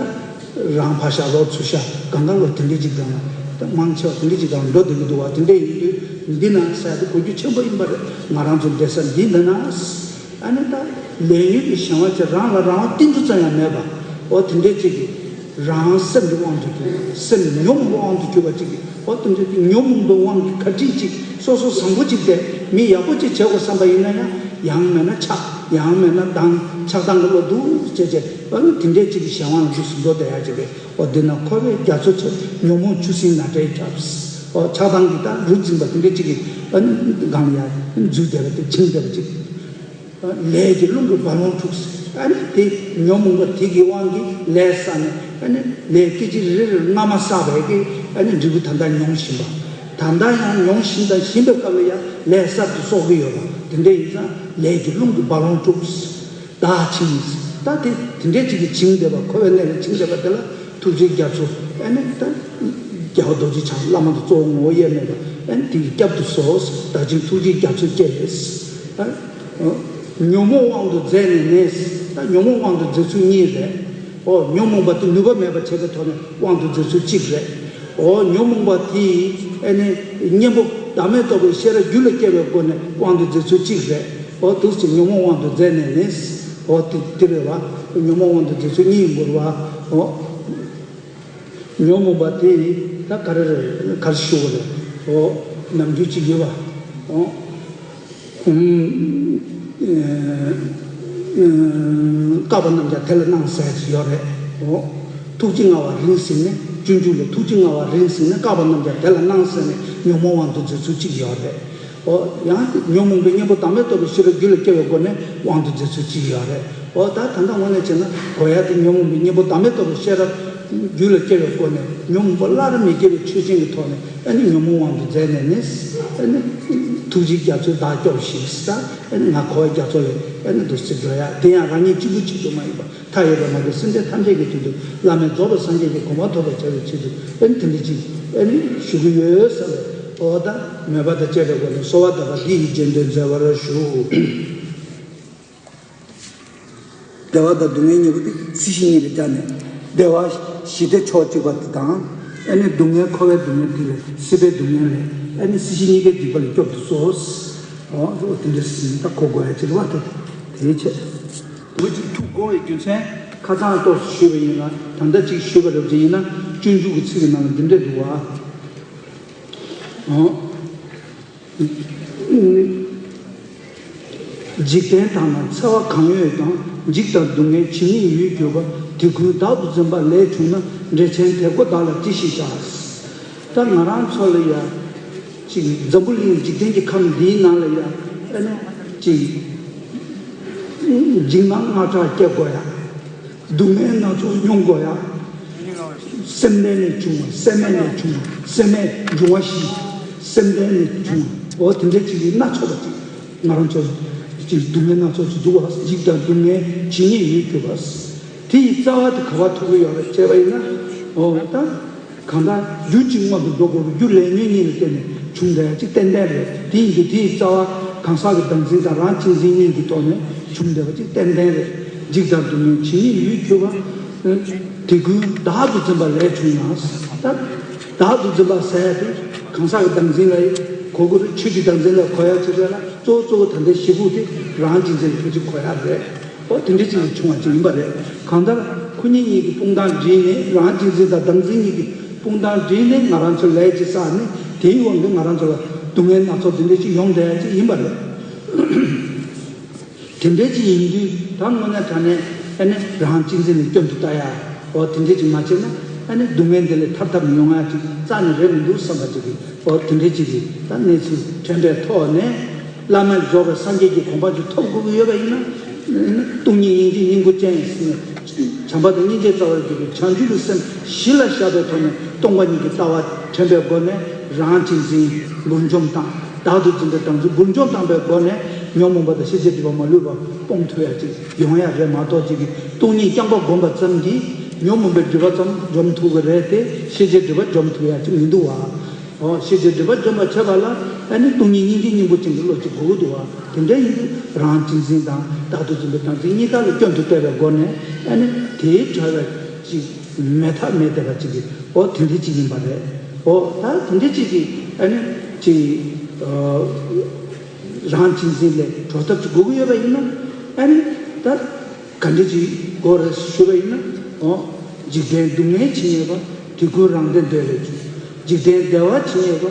རང་ཕར་བཞག་ལོག་ཚུར་བཞག་གང་ག་ལོ་དེ་འདྲའི་ཅིག་སྒང་ལ། ད་མང་ཆེ་བ་དེ་འདྲའི་ཅིག་སྒང་ལ་འགྲོ་བསྡད་ཀྱི་འདུག་བ། དེ་འདྲ་ཡིན་དུས་འདི་ན་ཟེར་དེ་གོ་རྒྱུ་ཆེན་པོ་ཡིན་པ་རེད། ང་རང་ཚོ་བསྡད་ས་འདི་འདི་ན། ཨ་ནི་ད་ལས་ཉོན་གྱི་གཞན་དབང་ཅིག་རང་ལ་རང་དབང་ཏིལ་འབྲུ་ཙམ་ཡང་མེད་པ། ཨོ་དེ་འདྲའི་ཅིག་གིས་རང་སེམས་ཀྱི་དབང་དུ་གྱུར། སེམས་ཉོན་མོངས་པའི་དབང་དུ་གྱུར་པ་ཅིག་གིས། ཨོ་དེ་འདྲའི་ཅིག་ཉོན་མོངས་པའི་དབང་གིས་ག་འདྲ་ཅིག་སོ་སོ་བཟང་པོ་ཅིག་བསྡད། མི་ཡག་པོ་ཅིག་བྱེད་དགོས་བསམ་པ་ཡིན་ན་ཡང་། ཡང་མེད་ན་ཆགས། ཡང་མེད་ན་སྡང་། ཆགས་སྡང་གི་བློ་འདུག་བྱས་བྱས། ཨ་ནི་དེ་འདྲའི་ཅིག་གི་གཞན་དབང་ལ་འདུག་སེ་འགྲོ་བསྡད་ཡ་ཅིག་རེད། ཨོ་འདི་ན་འཁོར་བའི་རྒྱ་མཚོ་ཆེ། ཉོན་མོངས་ཆུ་སྲིན་ནགས་དྲེག་ཁྱབ། ཨོ་ཆགས་སྡང་གི་ད་རུ་འཛིན་པ་དེ་འདྲ་ཅིག་གི་ཨ་ནི་སྒང་ལ་ཡ་འཛུལ་བསྡད་པ་དེ། འཆིང་བསྡད་པ་ཅིག་ལས་ཀྱི་རླུང་གིས་རྦ་ཀློང་འཁྲུགས། ཨ་ནི་དེ་ཉོན་མོངས་པ་དེ་གི་དབང་གིས་ལས་བསགས་ནས། ཨ་ནི་ལས་སྐད་ཅིག་རེ་རེར་སྔ་མ་བསགས་པའི་གི་ཨ་ནི་འབྲས་བུ་ད་ལྟ་མྱོང་བཞིན་པ། ད་ལྟ་ཡང་མྱོང་བཞིན་དང་བཞིན་པའི་སྐབས་ལ་ཡང་ལས་གསར་དུ་གསོག་གི་ཡོད་པ་དེ་འདྲ་ཡིན་ཙང་། ལས་ཀྱི་རླུང་གིས་རྦ་ཀློང་འཁྲུགས། བདག་འཆིང་། ད་དེ་དེ་འདྲའི་ཅིག་གིས་འཆིང་བསྡད་པ། འཁོར་བའི་གནས་ལ་འཆིང་བསྡད་པ་དེ་ལ་ཐུགས་རྗེའི་རྒྱ་མཚོ། ཨ་ནི་ད་རྒྱལ་བ་རྡོ་རྗེ་འཆང་བླ་མ་དང་གཙོ་བོ་ངོ་བོ་དབྱེར་མེད་པ། ཨ་ནི་དེ་གིས་བསྐྱབ་ཏུ་གསོལ། བདག་འཆིང་ཐུགས་རྗེའི་རྒྱ་མཚོ་སྐྱེས། ཨ། ཉོན་མོངས་དབང་དུ་མཛད་ནས་ནི། ད་ཉོན་མོངས་དབང་དུ་མཛད་ཚུལ་གཉིས་རེད། ཨོ་ཉོན་མོངས་པ་དེ་ནུས་པ་མེད་པ་བྱས་པའི་ཐོག་ནས་དབང་དུ་མཛད་ཚུལ་གཅིག་རེད། ཨོ་ཉོན་མོངས་པ་དེ་ཨ་ནི་གཉེན་པོ་བདག་མེད་རྟོགས་པའི་ཤེས་རབ་རྒྱུད་ལ་སྐྱེ་བའི་སྒོ་ནས་དབང་དུ་མཛད་ཚུལ་གཅིག་རེད། ཨོ་འདུག་སེ་ཉོན་མོངས་དབང་དུ་མཛད་ནས་ནི། ཨོ་དེ་དེ་རེད་བ། ཉོན་མོངས་དབང་དུ་མཛད་ཚུལ་གཉིས་ཡིན་དགོས་རེད་བ། ཨོ། ཉོན་མོངས་པ་དེ་ད་ག་རེ་རེད། ག་རེ་ཞུ་དགོས་རེད། ཨོ་ནམ་རྒྱུན་ཅིག་ཡོད་པ། ཨོ། ཨུམ། ཨེ། བཀག་པ་རྣམས་ཀྱང་དེ་ལ་སྣང་ཟེར་གྱི་ཡོད་རེད། འོ། ཐུགས་རྗེ་མངའ་བ་རིང་ཟིན་ནས། སྤྱོད་འཇུག་ལས་ཐུགས་རྗེ་མངའ་བ་རིང་ཟིན་ནས། བཀག་པ་རྣམས་ཀྱང་དེ་ལ་སྣང་ཟེར་ནས་ཉོན་མོངས་དབང་དུ་མཛད་ཚུལ་གཅིག་ཡོད་རེད། འོ། ཡང་ཉོན་མོངས་པའི་གཉེན་པོ་བདག་མེད་རྟོགས་པའི་ཤེས་རབ་རྒྱུད་ལ་སྐྱེ་བའི་སྒོ་ནས་དབང་དུ་མཛད་ཚུལ་གཅིག་ཡོད་རེད། འོ། ད་ད་ལྟ་དངོས་གནས་བྱས་ན་གོ་ཡ་དེ་ཉོན་མོངས་པའི་གཉེན་པོ་བདག་མེད་རྟོགས་པའི་ཤེས་རབ་རྒྱུད་ལ་སྐྱེ་བའི་སྒོ་ནས་ཉོན་མོངས་པ་སླར་མི་སྐྱེ་བའི་ཆོས་ཅན་གྱི་ཐོག་ནས། ཨ་ནི་ཉོན་མོངས་དབང་དུ་མཛད་ནས་ནི། ཨ་ནི་ཐུགས་རྗེའི་རྒྱ་མཚོས་བདག་སྐྱོབས་ཤིག་ཟེར། ཨ་ནི་ང་འཁོར་བའི་རྒྱ་མཚོ་ལས་ཨ་ནི་འདུལ་སེམས་སྒྲོལ་ཡ་དེ་ཡང་རང་ཉིད་གཅིག་པུ་གཅིག་ཏུ་མ་ཡིན་པར་མཐའ་ཡས་པའི་ངང་གིས་སེམས་ཅན་ཐམས་ཅད་ཀྱི་དོན་དུ་བླ་མེད་རྫོགས་པའི་སངས་རྒྱས་ཀྱི་གོ་འཕང་ཐོབ་པར་བྱ་བའི་ཆེད་དུ། ཨ་ནི་དེ་འདྲ་ཅིག་ཨ་ནི་ཞུ་གི་ཡོད་ཟེར་བས། འོ། ད་མོས་པ་དང་བཅས་པའི་སྒོ་ནས་གསོལ་བ་གདབ་པ་འདི་ཡི་རྗེས་ཟློས་མཛད་པར་ཞུ། བདེ་བ་དང་སྡུག་བསྔལ་གཉིས་པོ་དེ་སྲིད་ཞི་གཉིས་ལ་སྦྱར་ནས། བདེ་བ་ཞི་བདེ་ཕྱོགས་གཅིག་པ་དེ་དང་། ཨ་ནི་སྡུག་བསྔལ་འཁོར་བའི་སྡུག་བསྔལ་དེ་ལས་སྲིད་པའི་སྡུག་བསྔལ་ལས། ཨ་ནི་སྲིད་ཞི་གཉིས་ཀའི་སྡིག་པ་ལས་སྐྱོབ་ཏུ་གསོལ། འོ། འོ། དེ་འདྲ་ཟིན་ད་གོ་དགོས་ཡ་ཅིག་རེད་བ། དེ་དེའི་ཆེད། འོ། ཅིག་ཐུགས་དགོངས་པའི་རྒྱུ་མཚན་ཁ་སང་ཏོག་ཙམ་ཞུས་པ་ཡིན་ལ། ད་ལྟ་ཅིག་ཞུས་པ་རབ་ཅིག་ཡིན་ན། སྤྱོད་འཇུག་གི་ཚིག་གི་ནང་ལ་འདི་འདྲ་འདུག་བ། འོ། འཇིག་རྟེན་དག་ན་འཚེ་བ་གང་ཡོད་ཀྱང་། འཇིགས་དང་སྡུག་བསྔལ་ཇི་སྙེད་ཡོད་གྱུར་པ། དེ་ཀུན་བདག་ཏུ་འཛིན་པ་ལས་བྱུང་ན། འགྲེལ་ཆེན་དེ་ཀོ་བདག་ལ་ཅི་ཞིག་བྱ། ད་ང་རང་ཚོ་ལ་ཡ་ཅིག་འཛམ་བུ་གླིང་འཇིག་རྟེན་གྱི་ཁམས་འདིའི་ནང་ལ་ཡ། ཨ་ནི་ཅིག་འཇིགས་སྣང་ལྔ་ཕྲག་སྐྱེ་དགོས་ཡ། སྡུག་བསྔལ་སྣ་ཚོགས་མྱོང་དགོས་ཡ། སེམས་ལྡན་ལས་བྱུང་བ། སེམས་མེད་ལས་བྱུང་བ། སེམས་མེད་འབྱུང་བ་བཞི། སེམས་ལྡན་ལས་བྱུང་བ། འོ། དེ་འདྲ་ཅིག་གི་སྣ་ཚོགས་པ་ཅིག་ང་རང་ཚོ་ཅིག་སྡུག་བསྔལ་སྣ་ཚོགས་ཅིག་འདུག་བ། འཇིགས་དང་སྡུག་བསྔལ་ཇི་སྙེད་ཡོད་གྱུར་པ། དེ་ཡི་རྩ་བ་དེ་ག་བ་ཐུག་གི་ཡོད་རེད་བྱས་པ་ཡིན་ན། འོ། ད་གང་ལྟར་རྒྱུ་གཅིག་སྔོན་དུ་འགྲོ་དགོས་པའི་རྒྱུ་ལས་ཉོན་གཉིས་ལ་བརྟེན་ནས་བྱུང་བསྡད་ཡ་ཅིག་ཏན་ཏན་རེད། དེ་ཡིན་དུས་དེ་ཡི་རྩ་བ་གང་ཟག་གི་བདག་འཛིན་དང་རང་གཅེས་འཛིན་གཉིས་ཀྱི་ཐོག་ནས་བྱུང་བསྡད་པ་ཅིག་ཏན་ཏན་རེད། འཇིགས་དང་སྡུག་བསྔལ་ཇི་སྙེད་ཡོད་གྱུར་པ། དེ་ཀུན་བདག་ཏུ་འཛིན་པ་ལས་བྱུང་ན། ད་བདག་ཏུ་འཛིན་པ་ཟེར་ཡ་དེ་གང་ཟག་གི་བདག་འཛིན་ལ་གོ་དགོས་རེད། ཆོས་ཀྱི་བདག་འཛིན་ལ་གོ་ཡ་ཅིག་རེད་ལ། གཙོ་བོ་གཙོ་བོ་ད་ལྟའི་གཞི་སྦུག་དེ་རང་གཅེས་འཛིན་ལ་ཐུགས་རྗེ་གོ་ཡ་རེད། འོ། དེ་འདྲ་ཅིག་ལ་བྱུང་བ་ཅིག་ཡིན་པ་རེད། གང་ལྟར་ཁོ་གཉིས་གཉིས་ཀྱི་དཔུང་གདང་བསྒྲིལ་ནས། རང་གཅེས་འཛིན་དང་བདག་འཛིན་གཉིས་ཀྱི་དཔུང་གདང་བསྒྲིལ་ནས་ང་རང་ཚོ་ལས་ཅིག་བསགས་ནས། དེའི་དབང་གིས་ང་རང་ཚོ་ལ་སྡུག་བསྔལ་སྣ་ཚོགས་དེ་འདྲ་ཅིག་ཡོང་བསྡད་ཡ་ཅིག་ཡིན་པ་རེད། དེ་འདྲ་ཅིག་ཡིན་དུས། ད་དངོས་གནས་དྲང་གནས་ཨ་ནི་རང་གཅེས་འཛིན་ལ་སྐྱོན་དུ་ལྟ་ཡ། འོ། དེ་འདྲ་ཅིག་མ་བྱས་ན་ཨ་ནི་སྡུག་བསྔལ་འདི་ལས་ཐར་ཐབས་མི་ཡོང་ཡ་ཅིག་རྩ་ནས་རེད་མི་འདུག་བསམ་པ་ཅིག་གི། འོ། དེ་འདྲ་ཅིག་གི་ད་གནས་ཚུལ་དྲན་པའི་ཐོག་ནས། བླ་མེད་རྫོགས་པའི་སངས་རྒྱས་ཀྱི་གོ་འཕང་ཅིག་ཐོབ་དགོས་ཀྱི་ཡོད་པ་ཡིན་ན། སྟོང་ཉིད་སྙིང་རྗེའི་སྙིང་པོ་ཅན་ཟེར་ནས། བྱམས་པ་དང་སྙིང་རྗེའི་རྩ་བར་གྱུར་པའི་བྱང་ཆུབ་ཀྱི་སེམས་གཞི་ལ་བཞག་པའི་ཐོག་ནས། སྟོང་པ་ཉིད་ཀྱི་ལྟ་བ་དྲན་པའི་སྒོ་ནས། རང་གཅེས་འཛིན་འབུར་འཇོམས་དང་། བདག་ཏུ་འཛིན་པའི་བདག་འཛིན་འབུར་འཇོམས་བཏང་པའི་སྒོ་ནས། ཉོན་མོངས་པ་དང་ཤེས་བྱའི་སྒྲིབ་པ་མ་ལུས་པ་སྤོང་ཐུབ་ཡ་ཅིག་ཡོང་ཡ་རེད་མ་གཏོགས། ཅིག་གི་སྟོང་ཉིད་རྐྱང་པ་བསྒོམ་པ་ཙམ་གྱིས་ཉོན་མོངས་པའི་སྒྲིབ་པ་ཙམ་འཇོམས་ཐུབ་ཀྱི་རེད་དེ། ཤེས་བྱའི་སྒྲིབ་པ་འཇོམས་ཐུབ་ཡ་ཅིག་མི་འདུག་བ། འོ། ཤེས་བྱའི་སྒྲིབ་པ་འཇོམས་པར་བྱེད་པ་ལ་ཨ་ནི་སྟོང་ཉིད་སྙིང་རྗེའི་སྙིང་པོ་ཅན་གྱི་བློ་ཅིག་དགོས་ཀྱི་འདུག་བ། དེ་འདྲ་ཡིན་དུས་རང་གཅེས་འཛིན་དང་བདག་ཏུ་འཛིན་པའི་བདག་འཛིན་གཉིས་ཀ་ལ་སྐྱོན་དུ་བལྟས་པའི་སྒོ་ནས། ཨ་ནི་དེའི་བྲལ་བའི་ཅིག་མེད་ཐབས་མེད་བསྡད་པ་ཅིག་གི། འོ། དེ་འདྲ་ཅིག་ཡིན་པ་རེད། འོ། ད་དེ་འདྲ་ཅིག་གི་ཨ་ནི་ཅིག་ཨ། རང་གཅེས་འཛིན་ལས་གྲོལ་ཐབས་ཅིག་དགོས་ཀྱི་ཡོད་པ་ཡིན་ན། ཨ་ནི་ད་ག་འདྲ་ཅིག་དགོས་རེད་ཞུས་པ་ཡིན་ན། འོ། འཇིག་རྟེན་སྡུག་བསྔལ་ཇི་སྙེད་པ། དེ་ཀུན་རང་བདེ་འདོད་ལས་བྱུང་། འཇིག་རྟེན་བདེ་བ་ཇི་སྙེད་པ།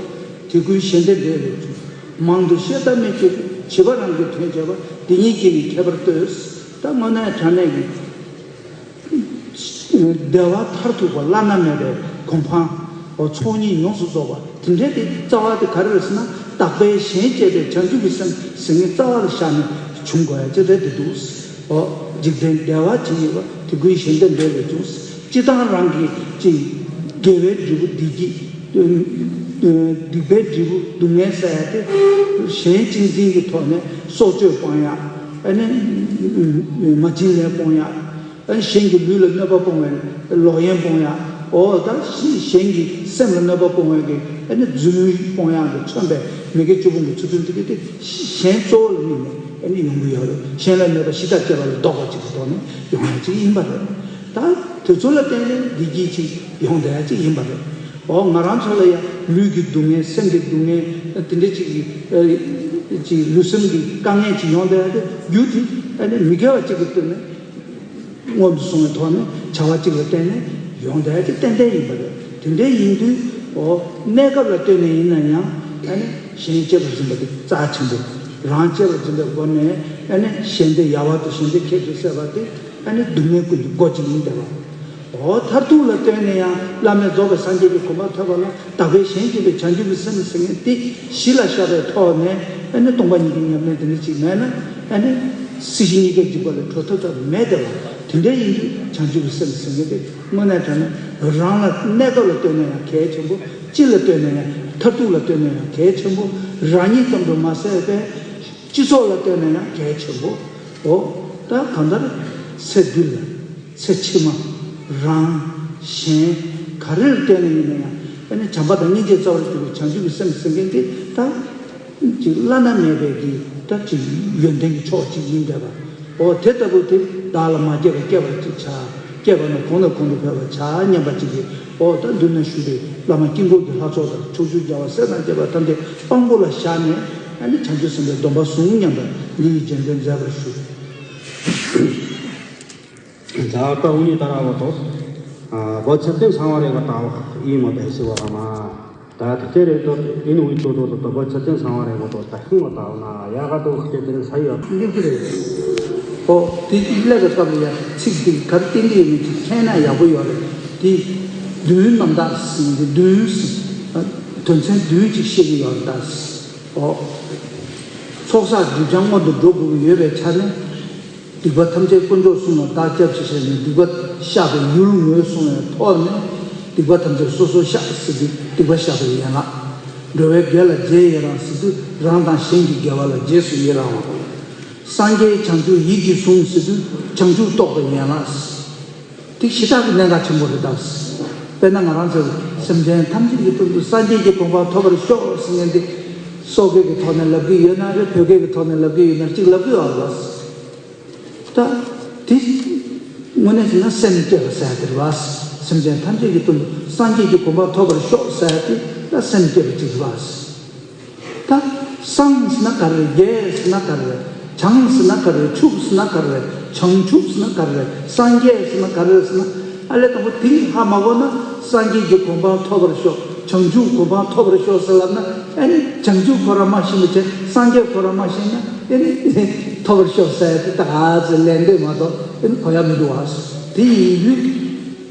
དེ་ཀུན་གཞན་བདེ་འདོད་ལས་བྱུང་། མང་དུ་བཤད་ཐབས་མེད་ཕྱིར། བྱིས་པ་རང་གི་དོན་བྱེད་པ། འདི་གཉིས་ཀྱི་ནི་ཁྱད་པར་ལྟོས། ད་དངོས་གནས་དྲང་གནས་ཀྱི་བདེ་བ་མཐར་ཐུག་པ་བླ་ན་མེད་པའི་གོ་འཕང་། འོ། ཚོགས་གཉིས་ཡོངས་སུ་རྫོགས་པ་དེ་འདྲའི་དེ་རྩ་བ་དེ་ག་རེ་རེད་ཟེར་ན། བདག་པས་གཞན་གཅེས་པའི་བྱང་ཆུབ་ཀྱི་སེམས་ཟེར་མཁན་རྩ་བ་ལ་བཞག་ནས་བྱུང་དགོས་ཡ་ཅིག་རེད་དེ་འདུག། འོ། འཇིག་རྟེན་བདེ་བ་ཇི་སྙེད་པ། དེ་ཀུན་གཞན་བདེ་འདོད་ལས་བྱུང་། སྤྱིར་བཏང་རང་གི་ཅིག་དགེ་བའི་འབྲས་བུ་བདེ་སྐྱིད། སྡིག་པའི་འབྲས་བུ་སྡུག་བསྔལ་ཟེར་ཡ་དེ་གཞན་གཅེས་འཛིན་གྱི་ཐོག་ནས་སྲོག་གཅོད་སྤོང་ཡ། ཨ་ནི་མ་བྱིན་ལེན་སྤོང་ཡ། ཨ་ནི་གཞན་གྱི་ལུས་ལ་གནོད་པ་སྤོང་བའི་ལོག་གཡེམ་སྤོང་ཡ། འོ། ད་གཞན་གྱི་སེམས་ལ་གནོད་པ་སྤོང་བའི་གི་ཨ་ནི་རྫུན་སྤོང་ཡ་གི་མཚོན་པའི་མི་དགེ་བཅུ་སྤོང་གི་ཚུལ་ཁྲིམས་དེ་གི་དེ་གཞན་གཙོ་བོ་ལ་དམིགས་ནས་ཨ་ནི་ཡོང་གི་ཡོད་རེད། གཞན་ལ་གནོད་པ་ཞི་དང་བཅས་པ་ལ་ལྡོག་པ་ཅིག་གི་ཐོག་ནས་ཡོང་ཡ་ཅིག་ཡིན་པ་རེད། ད་དེ་ཚོ་ལ་བརྟེན་ནས་བདེ་སྐྱིད་ཅིག་ཡོང་བསྡད་ཡ་ཅིག་ཡིན་པ་རེད། འོ། ང་རང་ཚོ་ལ་ཡ་ལུས་ཀྱི་སྡུག་བསྔལ། སེམས་ཀྱི་སྡུག་བསྔལ། དེ་འདྲ་ཅིག་གི་ཨ་ཅིག་ལུས་སེམས་ཀྱི་དཀའ་ངལ་ཅིག་ཡོང་བསྡད་ཡ་དེ་རྒྱུ་དེ་ཨ་ནི་མི་དགེ་བ་ཅིག་གི་སྟེང་ནས། སྔོན་དུ་སོང་བའི་ཐོག་ནས་བྱ་བ་གཅིག་ལ་བརྟེན་ནས་ཡོང་བསྡད་ཀྱི་ཏན་ཏན་ཡིན་པ་རེད། དེ་འདྲ་ཡིན་དུས། འོ། གནས་སྐབས་ལ་ལྟོས་ནས་ཡིན་ན་ཡང་ཨ་ནི་གཞན་གཅེས་པར་འཛིན་པ་དེ་རྩ་ཆེན་པོ། རང་གཅེས་པར་འཛིན་པའི་སྒོ་ནས་ཨ་ནི་གཞན་སྡེ་ཡལ་བ་དང་གཞན་སྡེ་ཁྱད་ཆོས་སད་པ་དེ་ཨ་ནི་སྡུག་བསྔལ་ཀུན་གྱི་སྒོ་གཅིག་ཡིན་བསྡད་པ། འོ་མཐར་ཐུག་ལ་ལྟོས་ནས་ཡང་བླ་མེད་རྫོགས་པའི་སངས་རྒྱས་ཀྱི་གོ་འཕང་ཐོབ་པ་ལ་བདག་པས་གཞན་གཅེས་པའི་བྱང་ཆུབ་ཀྱི་སེམས་ཟེར་མཁན་དེ་གཞི་ལ་བཞག་པའི་ཐོག་ནས་ཨ་ནི་སྟོང་པ་ཉིད་ཀྱི་ཉམས་ལེན་དེ་འདྲ་ཅིག་མེད་ན་ཨ་ནི་སྲིད་ཞི་གཉིས་ཀའི་འཇིགས་པ་ལས་གྲོལ་ཐུབ་ཐབས་མེད་བསྡད་པ། དེ་འདྲ་ཡིན་དུས་བྱང་ཆུབ་ཀྱི་སེམས་ཟེར་མཁན་དེ་དངོས་གནས་དྲང་གནས་རང་ལ་གནས་སྐབས་ལ་ལྟོས་ན་ཡང་གལ་ཆེན་པོ། སྤྱི་ལ་ལྟོས་ན་ཡང་མཐར་ཐུག་ལ་ལྟོས་ན་ཡང་གལ་ཆེན་པོ། རང་ཉིད་ཙམ་དུ་མ་ཟད་པའི་སྤྱི་ཚོགས་ལ་ལྟོས་ན་ཡང་གལ་ཆེན་པོ། འོ། ད་གང་ལྟར་ཚེ་འདི་ལ་ཚེ་ཕྱི་མ་རང་གཞན་ག་རེར་ལྟོས་ནས་ཡིན་ན་ཡང་ཨ་ནི་བྱམས་པ་དང་སྙིང་རྗེ་རྩ་བར་གྱུར་པའི་བྱང་ཆུབ་ཀྱི་སེམས་ཟེར་མཁན་དེ་ད་ཅིག་བླ་ན་མེད་པའི་གི་ད་ཅིག་ཡོན་ཏན་གྱི་མཆོག་ཅིག་ཡིན་བསྡད་པ། འོ་དེ་ལྟ་བུ་དེ་བདག་ལ་མ་སྐྱེས་པ་སྐྱེས་པར་ཅིག་བྱ། སྐྱེས་པ་ནི་གོང་ནས་གོང་དུ་འཕེལ་བར་བྱ་སྙམ་པ་ཅིག་གིས། འོ་ད་མདུན་ན་བཞུགས་པའི་བླ་མ་དཀྱིལ་འཁོར་གྱི་ལྷ་ཚོགས་དང་ཕྱོགས་བཅུའི་རྒྱལ་བ་སྲས་དང་བཅས་པ་ཐམས་ཅད་དཔང་པོ་ལ་བཞག་ནས་ཨ་ནི་བྱང་ཆུབ་སེམས་དཔའི་སྡོམ་པ་བཟུང་སྙམ་པ་འདི་ཡི་རྗེས་དྲན་མཛད་པར་ཞུ། ཛ་ཏ་ཨུ་ནི་ཏ་ར་བ་ཏོ། བོ་ཚ་ཏན་ཚང་བ་རེ་བ་ཏ་ཨི་མ་པེ་སི་བ་མ། ད་ད་ཅེ་རེ་ཏོ་ཨིན་ཝི་ཏོ་ཏོ་ཏོ་བོ་ཚ་ཏན་ཚང་བ་རེ་བ་ཏོ་ད་ཤིང་བ་ཏ་ཨོ་ན་ཡ་ག་ཏོ་ཁེ་ཏེ་ས་ཡ། འདི་ཀུ་རེ། ཨོ་དེ་ཀླད་པའི་སྐབས་ལ་ཡ་ཚིག་འདི་གར་བསྟན་གྱི་ཡོད་མེད་ཅིག་མཁྱེན་ན་ཡག་པོ་ཡོད་རེད། དེ་བདུན་ནམ་ད་ཟིན་གྱི་བདུན་ཟིན། དོན་ཚན་བདུན་ཅིག་བཤད་ཀྱི་ཡོད་རེད་ད། ཨོ། ཚོགས་བསགས་སྒྲིབ་སྦྱང་སྔོན་དུ་འགྲོ་དགོས་ཀྱི་ཡོད་པའི་ཆ་ནས། སྡིག་པ་ཐམས་ཅད་དཀོན་མཆོག་གསུམ་ལ་བདག་སྐྱབས་མཆི་ཞེས་ནས་སྡིག་པ་བཤགས་པའི་ཡུལ་ངོས་བཟུང་བའི་ཐོག་ནས། སྡིག་པ་ཐམས་ཅད་སོ་སོར་བཤགས་ཟེར་དུས་སྡིག་པ་བཤགས་པའི་ཡན་ལག་འགྲོ་བའི་དགེ་ལ་རྗེས་ཡི་རང་ཟེར་དུས་རང་དང་གཞན་གྱི་དགེ་བ་ལ་རྗེས་སུ་ཡི་རང་བ། སངས་རྒྱས་བྱང་ཆུབ་ཡིད་ཀྱིས་བཟུང་ཟེར་དུས་བྱང་ཆུབ་རྟོགས་པའི་ཡན་ལག་དེ་ཞེ་དྲག་གི་གནད་འགག་ཆེན་པོ་རེད་ད། དཔེར་ན་ང་རང་ཚོས་སེམས་ཅན་ཐམས་ཅད་ཀྱི་དོན་དུ་སངས་རྒྱས་ཀྱི་གོ་འཕང་ཐོབ་པར་ཤོག་ཟེར་མཁན་དེ། སོག་སྐད་ཀྱི་ཐོག་ནས་ལབ་ཀྱི་ཡོད་ན་རེད། བོད་སྐད་ཀྱི་ཐོག་ནས་ལབ་ཀྱི་ཡོད་ན་གཅིག་ལབ་ཀྱི་ཡོད་རེད་པ། ད་དེ་དངོས་གནས་བྱས་ན་སེམས་བསྐྱེད་པ་ཟེར་ཡ་དེ་རེད་པ། སེམས་ཅན་ཐམས་ཅད་ཀྱི་དོན་དུ་སངས་རྒྱས་ཀྱི་གོ་འཕང་ཐོབ་པར་ཤོག་ཟེར་ཡ་དེ་ད་སེམས་བསྐྱེད་པ་གཅིག་རེད་པ། ད་སངས་ཟེར་ན་ག་རེ་རེད། རྒྱས་ཟེར་ན་ག་རེ་རེད། བྱང་ཟེར་ན་ག་རེ་རེད། ཆུབ་ཟེར་ན་ག་རེ་རེད། བྱང་ཆུབ་ཟེར་ན་ག་རེ་རེད། སངས་རྒྱས་ཟེར་ན་ག་རེ་རེད་ཟེར་ན། ཨ་ལས་དང་པོ་དེ་ནི་ཧ་མ་གོ་ན་སངས་རྒྱས་ཀྱི་གོ་འཕང་ཐོབ་པར་ཤོག་བྱང་ཆུབ་གོ་འཕང་ཐོབ་པར་ཤོག་ཟེར་ལབ་ན། ཨ་ནི་བྱང་ཆུབ་ཁོ་རང་མ་ཤེས་པ་བྱས། སངས་རྒྱས་ཁོ་རང་མ་ཤེས་ན་ཨ་ནི་ཐོབ་པར་ཤོག་ཟེར་ཡ་དེ་ད་ག་ཚོད་ལན་འདེབས་མ་གཏོགས་ཨ་ནི་གོ་ཡ་མི་འདུག་བ། དེ་ཡིན་དུས།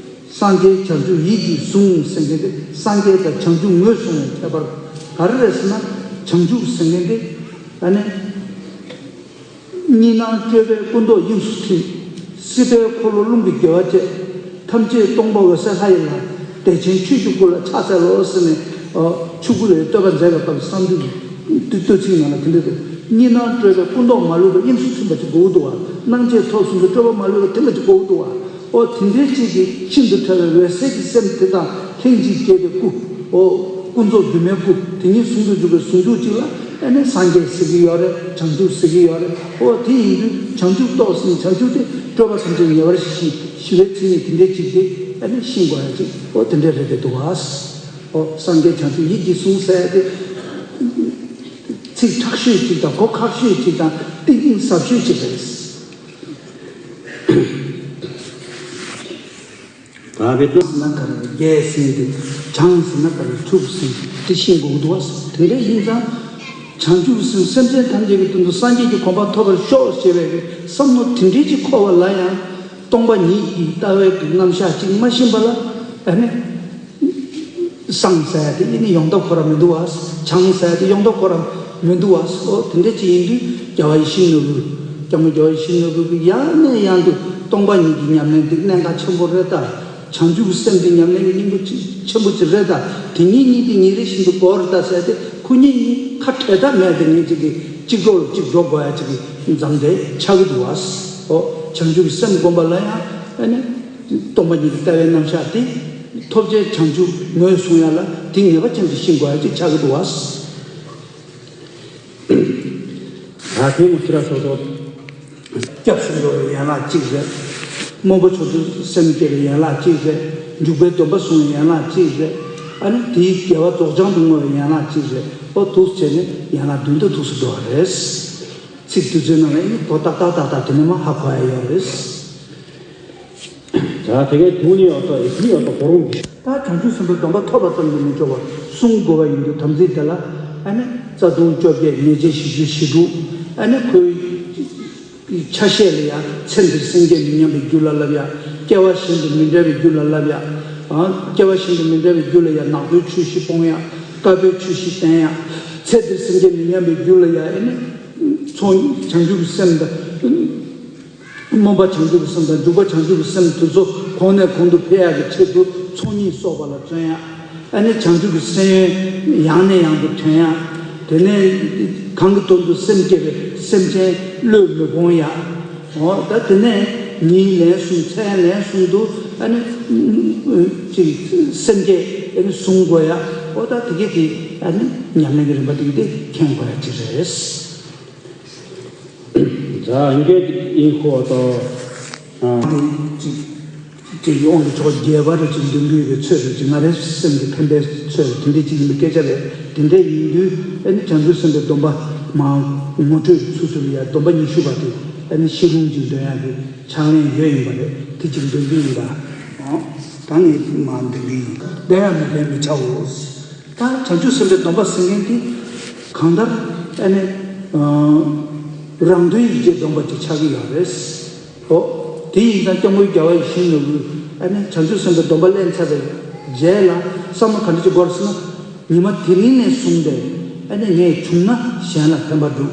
སངས་རྒྱས་བྱང་ཆུབ་ཡིད་ཀྱིས་བཟུང་ཟེར་མཁན་དེ་སངས་རྒྱས་དང་བྱང་ཆུབ་ངོས་བཟུང་བའི་ཁྱད་པར་ག་རེ་རེད་ཟེར་ན། བྱང་ཆུབ་ཟེར་མཁན་དེ་ཨ་ནི། གཉིས་སྣང་སྤྲོས་པའི་ཀུན་རྟོག་དབྱིངས་སུ་ཐིམ། སྲིད་པའི་འཁོར་ལོ་རླུང་གིས་རྒྱལ་བ་བཅས། ཐམས་ཅད་སྟོང་པ་འོད་གསལ་ལྷ་ཡི་ལྷ། བདེ་ཆེན་ཆོས་ཀྱི་སྐུ་ལ་ཕྱག་འཚལ་ལོ་ཟེར་ནས། ཆོས་སྐུ་ལ་བསྟོད་པ་མཛད་པའི་སྐབས་སུ་བསམ་འདུན་གྱི་བསྟོད་ཚིག་ནང་ལ་དེ་འདྲ་འདུག་གཉིས་སྣང་སྤྲོས་པའི་ཀུན་རྟོག་མ་ལུས་པ་དབྱིངས་སུ་ཐིམ་པ་ཅིག་དགོས་ཀྱི་འདུག་བ། སྣང་མཆེད་ཐོབ་ཟིན་པའི་སྤྲོས་པ་མ་ལུས་པ་ཐིམ་པ་ཅིག་དགོས་ཀྱི་འདུག་བ། ཨོ་དེ་འདྲའི་ཅིག་གི་ཤིན་ཏུ་ཕྲ་བའི་འོད་གསལ་གྱི་སེམས་དེ་དང་ལྷན་ཅིག་སྐྱེས་པའི་སྐུ། ཨོ་ཀུན་རྫོབ་སྒྱུ་མའི་སྐུ་དེ་ཉིད་ཟུང་དུ་འཇུག་པའི་ཟུང་འཇུག་ཅིག་ལ་ཨ་ནི་སངས་རྒྱས་ཟེར་གྱི་ཡོད་རེད། བྱང་ཆུབ་ཟེར་གྱི་ཡོད་རེད། ཨོ་དེ་ཡིན་དུས་བྱང་ཆུབ་རྟོགས་ཟིན། བྱང་ཆུབ་དེ་སྤྲོས་པ་ཐམས་ཅད་ཉེ་བར་ཞི། ཞི་བའི་མཚན་ཉིད་དེ་འདྲའི་ཅིག་དེ་ཨ་ནི་ཤེས་དགོས་ཡ་ཅིག་ཨོ་དེ་འདྲའི་རེད་དེ་འདུག་བ། ཨོ་སངས་རྒྱས་བྱང་ཆུབ་ཡིད་ཀྱིས་བཟུང་ཟེར་ཡ་དེ་ཚིག་ཁྲག་ཤོས་ཅིག་དང་གོ་ཁག་ཤོས་ཅིག་དང་ཏིང་ངེ་ཟབ་ཤོས་ཅིག་རེད། ད་བེད་ན་ཟེར་ན་ག་རེ་རེད། རྒྱས་ཟེར་དེ། བྱང་ཟེར་ན་ག་རེ་རེད། ཆུབ་ཟེར་དེ་ཤེས་དགོས་ཀྱི་འདུག་བ། དེ་འདྲ་ཡིན་ཙང་། བྱང་ཆུབ་ཟེར་སེམས་ཅན་ཐམས་ཅད་ཀྱི་དོན་དུ་སངས་རྒྱས་ཀྱི་གོ་འཕང་ཐོབ་པར་ཤོག་ཞེས་པའི་བསམ་བློ་དེ་འདྲའི་ཅིག་འཁོར་བ་ལ་ཡང་སྟོང་པ་ཉིད་ཀྱི་ལྟ་བའི་གི་རྣམ་གཞག་ཅིག་མ་ཤེས་པ་ལ་ཨ་ནི། སངས་ཟེར་ཡ་དེ་ཨ་ནི་ཡོང་ཐབས་ཁོ་རང་མི་འདུག་བ། བྱང་ཟེར་ཡ་དེ་ཡོང་ཐབས་ཁོ་རང་མི་འདུག་བ། ཨོ་དེ་འདྲ་ཅིག་ཡིན་དུས་རྒྱལ་བ་ཡིད་བཞིན་ནོར་བུ། སྐྱབས་མགོན་རྒྱལ་བ་ཡིད་བཞིན་ནོར་བུ་གིས་ཡང་ནས་ཡང་དུ་སྟོང་པ་ཉིད་ཀྱི་ཉམས་ལེན་འདི་གནད་འགག་ཆེན་པོ་རེད་ད། བྱང་ཆུབ་ཀྱི་སེམས་འདི་ཉམས་ལེན་གྱི་སྙིང་པོ་ཆེན་པོ་ཅིག་རེད་ད། དེ་གཉིས་གཉིས་དེ་ཉིན་རེ་བཞིན་དུ་དགོས་རེད་ད་ཟེར་ཏེ་ཁོ་གཉིས་གཉིས་ཁ་བྲལ་ཐབས་མེད་དེ་ངེད་ཅིག་གིས་གཅིག་གྲོགས་ལ་གཅིག་འགྲོ་དགོས་ཡ་ཅིག་གི་མཚམས་དེ་ཆགས་ཀྱི་འདུག་བ། ཨོ་བྱང་ཆུབ་ཀྱི་སེམས་བསྒོམ་པ་ལ་ཡང་ཨ་ནི། སྟོང་པ་ཉིད་ཀྱི་ལྟ་བའི་རྣམ་གཞག་དེ། ཐོབ་བྱའི་བྱང་ཆུབ་ངོས་བཟུང་ཡ་ལ་དེ་ངེས་པ་ཅན་དུ་ཤེས་དགོས་ཡ་ཅིག་ཆགས་ཀྱི་འདུག་བ། ད་དེ་མུ་ཤི་ར་སོ་སོ། སྐྱབས་སུ་འགྲོ་བའི་ཡན་ལག་གཅིག་རེད། རྨོངས་པ་ཆོས་སྡུད་སེམས་བསྐྱེད་པའི་ཡན་ལག་གཅིག་རེད། འཇུག་པའི་སྡོམ་པ་བཟུང་བའི་ཡན་ལག་གཅིག་རེད། ཨ་ནི་དེའི་དགེ་བ་རྫོགས་བྱང་དུ་བསྔོ་བའི་ཡན་ལག་གཅིག་རེད། ཨོ་འདུག་བྱས་ནས་ཡན་ལག་བདུན་དུ་འདུག་སུ་འགྲོ་བ་རེད། ཚིག་བདུན་ཚོའི་ནང་ལ་ཨ་ནི་གོ་ཏག་ཏག་ཏག་ཏག་དེ་ནས་མ་ཧ་གོ་ཡ་ཡོད་རེད། ད་དེ་གའི་དུང་ནི་ཡོད་དོ་ཨེ་ནི་ཡོད་དོ་གོ་རུང་གི། ད་བྱང་ཆུབ་སེམས་དཔའི་སྡོམ་པ་ཐོབ་པ་ཙམ་གྱིས་མི་ཆོག་པར་གསུང་དགོས་པ་ཡིན་དུས་དམ་ཚིག་དེ་ལ་ཨ་ནི་ རྩ་ལྟུང་བཅོ་བརྒྱད། ཉེས་བྱས་བཞི་བཅུ་ཞེ་དྲུག་ཨ་ནི་ཁོའི་ཆ་ཤས་ལ་ཡང་ཚེ་འདིར་སེམས་བསྐྱེད་མི་ཉམས་པའི་རྒྱུ་ལ་བསླབ་ཡ། སྐྱེ་བ་གཞན་དུ་མི་འབྲལ་བའི་རྒྱུ་ལ་བསླབ་ཡ། ཨ། སྐྱེ་བ་གཞན་དུ་མི་འབྲལ་བའི་རྒྱུ་ལ་ཡང་ནག་པོའི་ཆོས་བཞི་སྤོང་ཡ། དཀར་པོའི་ཆོས་བཞི་བསྟེན་ཡ། ཚེ་འདིར་སེམས་བསྐྱེད་མི་ཉམས་པའི་རྒྱུ་ལ་ཡང་ཨ་ནི་ཚོགས་བྱང་ཆུབ་ཀྱི་སེམས་དང་སྨོན་པ་བྱང་ཆུབ་ཀྱི་སེམས་དང་འཇུག་པ་བྱང་ཆུབ་ཀྱི་སེམས་དེ་ཚོ་གོང་ནས་གོང་དུ་འཕེལ་ཡག་གི་ཆེད་དུ་ཚོགས་གཉིས་གསོག་པ་ལ་བརྩོན་ཡ། ཨ་ནི་བྱང་ཆུབ་ཀྱི་སེམས་ཡང་ནས་ཡང་དུ་དྲན་ཡ། དེ་ནས་གང་གི་དོན་དུ་སེམས་བསྐྱེད་པའི་སེམས་ཅན་བློས་མི་སྤོང་ཡ། འོ་ད་དེ་ནས་ཉིན་ལན་གསུམ་མཚན་ལན་གསུམ་དུ་ཨ་ནི་ཅིག་སེམས་བསྐྱེད་ཨ་ནི་བཟུང་དགོས་ཡ། འོ་ད་དེ་གས་དེ་ཨ་ནི་ཉམས་ལེན་གྱི་རིམ་པ་དེ་གས་དེ་མཁྱེན་དགོས་ཡ་ཅིག་རེད། ཛ་ཨིན་སྐད་ཨིན་ཁོ་ཏོ། ཨ། ཅིག་ཅིག་ཡོང་གི་ཕྱོགས་རྒྱས་པ་རུ་ཅིག་འདོན་གྱི་ཡོད་པའི་ཚོད་རེད། ཅིག་ང་རའི་སེམས་ཀྱི་ཕན་པའི་ཚོད་རེད། དེ་འདྲའི་ཅིག་ཡིན་པའི་སྐད་ཆ་རེད། དེ་འདྲ་ཡིན་དུས་ཨ་ནི་བྱང་ཆུབ་སེམས་དཔའི་སྡོམ་པ་མར་ངོ་སྤྲོད་ཚུལ་ཚུལ་ཡ། སྡོམ་པ་ཉི་ཤུ་པ་དེ་ཨ་ནི་ཤེས་ལྷུན་གྱིས་འདོན་ཡག་གི་ཕྱག་ལེན་ཡོད་ཡིན་པ་རེད། དེ་ཅིག་འདོན་གྱི་ཡིན་ད། ཨོ། ད་ངས་མར་འདོན་གྱི་ཡིན། དེ་ཡང་མི་ཕན་མི་ཆའོ། ད་བྱང་ཆུབ་སེམས་དཔའི་སྡོམ་པ་ཟེར་མཁན་དེ་གང་ལྟར་ཨ་ནི་རང་དོན་ཡིད་བྱེད་སྡོམ་པ་ཅིག་ཆགས་ཀྱི་ཡོད་རེད། ཨོ། དེ་ཡིན་ཙང་སྐྱབས་མགོན་རྒྱལ་བ་ཡིད་བཞིན་ནོར་བུས་ཨ་ནི་བྱང་ཆུབ་སེམས་དཔའི་སྡོམ་པ་ལེན་ཚར་བའི་རྗེས་ལ་བསམ་བློ་ག་འདྲ་ཅིག་འཁོར་ཟེར་ན། ཉི་མ་དེ་རིང་ནས་བཟུང་སྟེ་ཨ་ནི་ངས་བྱུང་ན་གཞན་ལ་ཕན་པ་སྒྲུབ།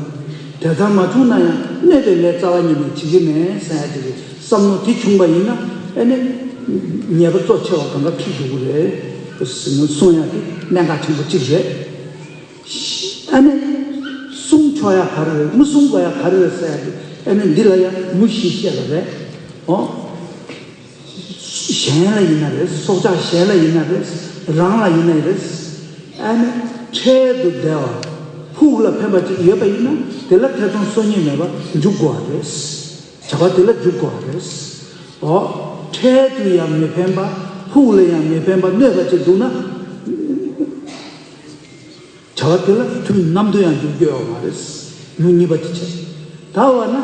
དེ་ལྟར་མ་བྱུང་ན་ཡང་གནོད་པའི་ལས་རྩ་བ་ཉིད་ནས་བྱེད་ཀྱི་མེད་ཟེར་ཡ་ཅིག་རེད། བསམ་བློ་དེ་བྱུང་བ་ཡིན་ན་ཨ་ནི་ཉེས་པ་གཙོ་ཆེ་བ་གང་ག་འཁྲིད་འགྲོ་གི་རེད་གསུང་ཡ་དེ་གནད་འགག་ཆེན་པོ་གཅིག་རེད། ཨ་ནི་སྲུང་ཆོག་ཡ་ག་རེ་རེད། མི་སྲུང་དགོས་ཡ་ག་རེ་རེད་ཟེར་ཡ་དེ་ཨ་ནི་འདི་ལ་ཡང་མུ་བཞི་བཤད་པ་རེད། ཨོ། གཞན་ལ་ཡིན་ན་རེད། སྲོག་ཆགས་གཞན་ལ་ཡིན་ན་རེད། རང་ལ་ཡིན་ན་རེད། ཨ་ནི་འཕྲལ་དུ་བདེ་བ་ཕུགས་ལ་ཕན་པ་ཅིག་ཡོད་པ་ཡིན་ན་དེ་ལ་ཐེ་ཚོམ་གསོག་སྙིང་མེད་པར་འཇུག་དགོས་པ་རེད། བྱ་བ་དེ་ལ་འཇུག་དགོས་པ་རེད། འོ། འཕྲལ་དུ་ཡང་མི་ཕན་པ་ཕུགས་ལ་ཡང་མི་ཕན་པ་གནོད་པ་ཅིག་འདུག་ན། བྱ་བ་དེ་ལ་དུས་ནམ་དུ་ཡང་འཇུག་རྒྱུ་ཡོད་མ་རེད། མུ་གཉིས་པ་དེ་བྱས། ད་འོ་ན།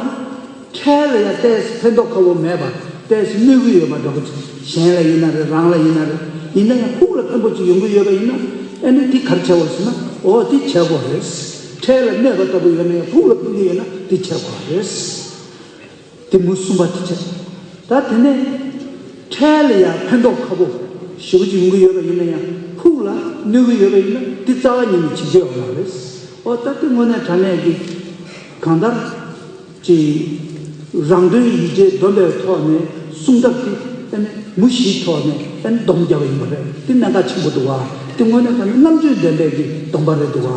འཕྲལ་ལ་ཡང་ཏོག་ཙམ་ཕན་ཐོགས་ཁ་པོ་མེད་པ་ཏོག་ཙམ་གནོད་ཀྱི་ཡོད་པ་འདྲ་པོ་ཅིག་གཞན་ལ་ཡིན་ན་རེད། རང་ལ་ཡིན་ན་རེད། ཡིན་ན་ཡང་ཕུགས་ལ་ཕན་པོ་ཅིག་ཡོང་གི་ཡོད་པ་ཡིན་ན་ཨ་ནི་དེ་ག་རེ་བྱ་དགོས་ཟེར་ན། འོ་དེ་བྱ་དགོས་རེད། འཕྲལ་ལ་གནོད་པ་ལྟ་བུ་ཡོད་ན་ཡང་ཕུགས་ལ་ཕན་གྱི་ཡོད་ན་དེ་བྱ་དགོས་རེད། དེ་མུ་གསུམ་པ་དེ་བྱས། ད་དེ་ནས་འཕྲལ་ལ་ཡང་ཕན་ཐོགས་ཁ་པོ་ཞེ་པོ་ཅིག་ཡོང་གི་ཡོད་པ་ཡིན་ན་ཡང་ཕུགས་ལ་གནོད་ཀྱི་ཡོད་པ་ཡིན་ན་དེ་རྩ་བ་ཉིད་ནས་བྱེད་རྒྱུ་ཡོད་མ་རེད། འོ་ད་དེ་དངོས་གནས་དྲང་གནས་ཀྱི་གང་ལྟར་ཅིག་རང་དོན་ཡིད་བྱེད་སྡོམ་པའི་ཐོག་ནས་གསུང་ཐབས་དེ་ཨ་ནི་མུ་བཞིའི་ཐོག་ནས་ཨ་ནི་སྡོམ་བརྒྱབ་པ་ཡིན་པ་རེད། དེ་གནད་འགག་ཆེན་པོ་འདུག་བ། དེ་དངོས་གནས་དྲང་གནས་རྣམ་དཔྱོད་ལྡན་པའི་གི་སྡོམ་པ་རེད་འདུག་བ།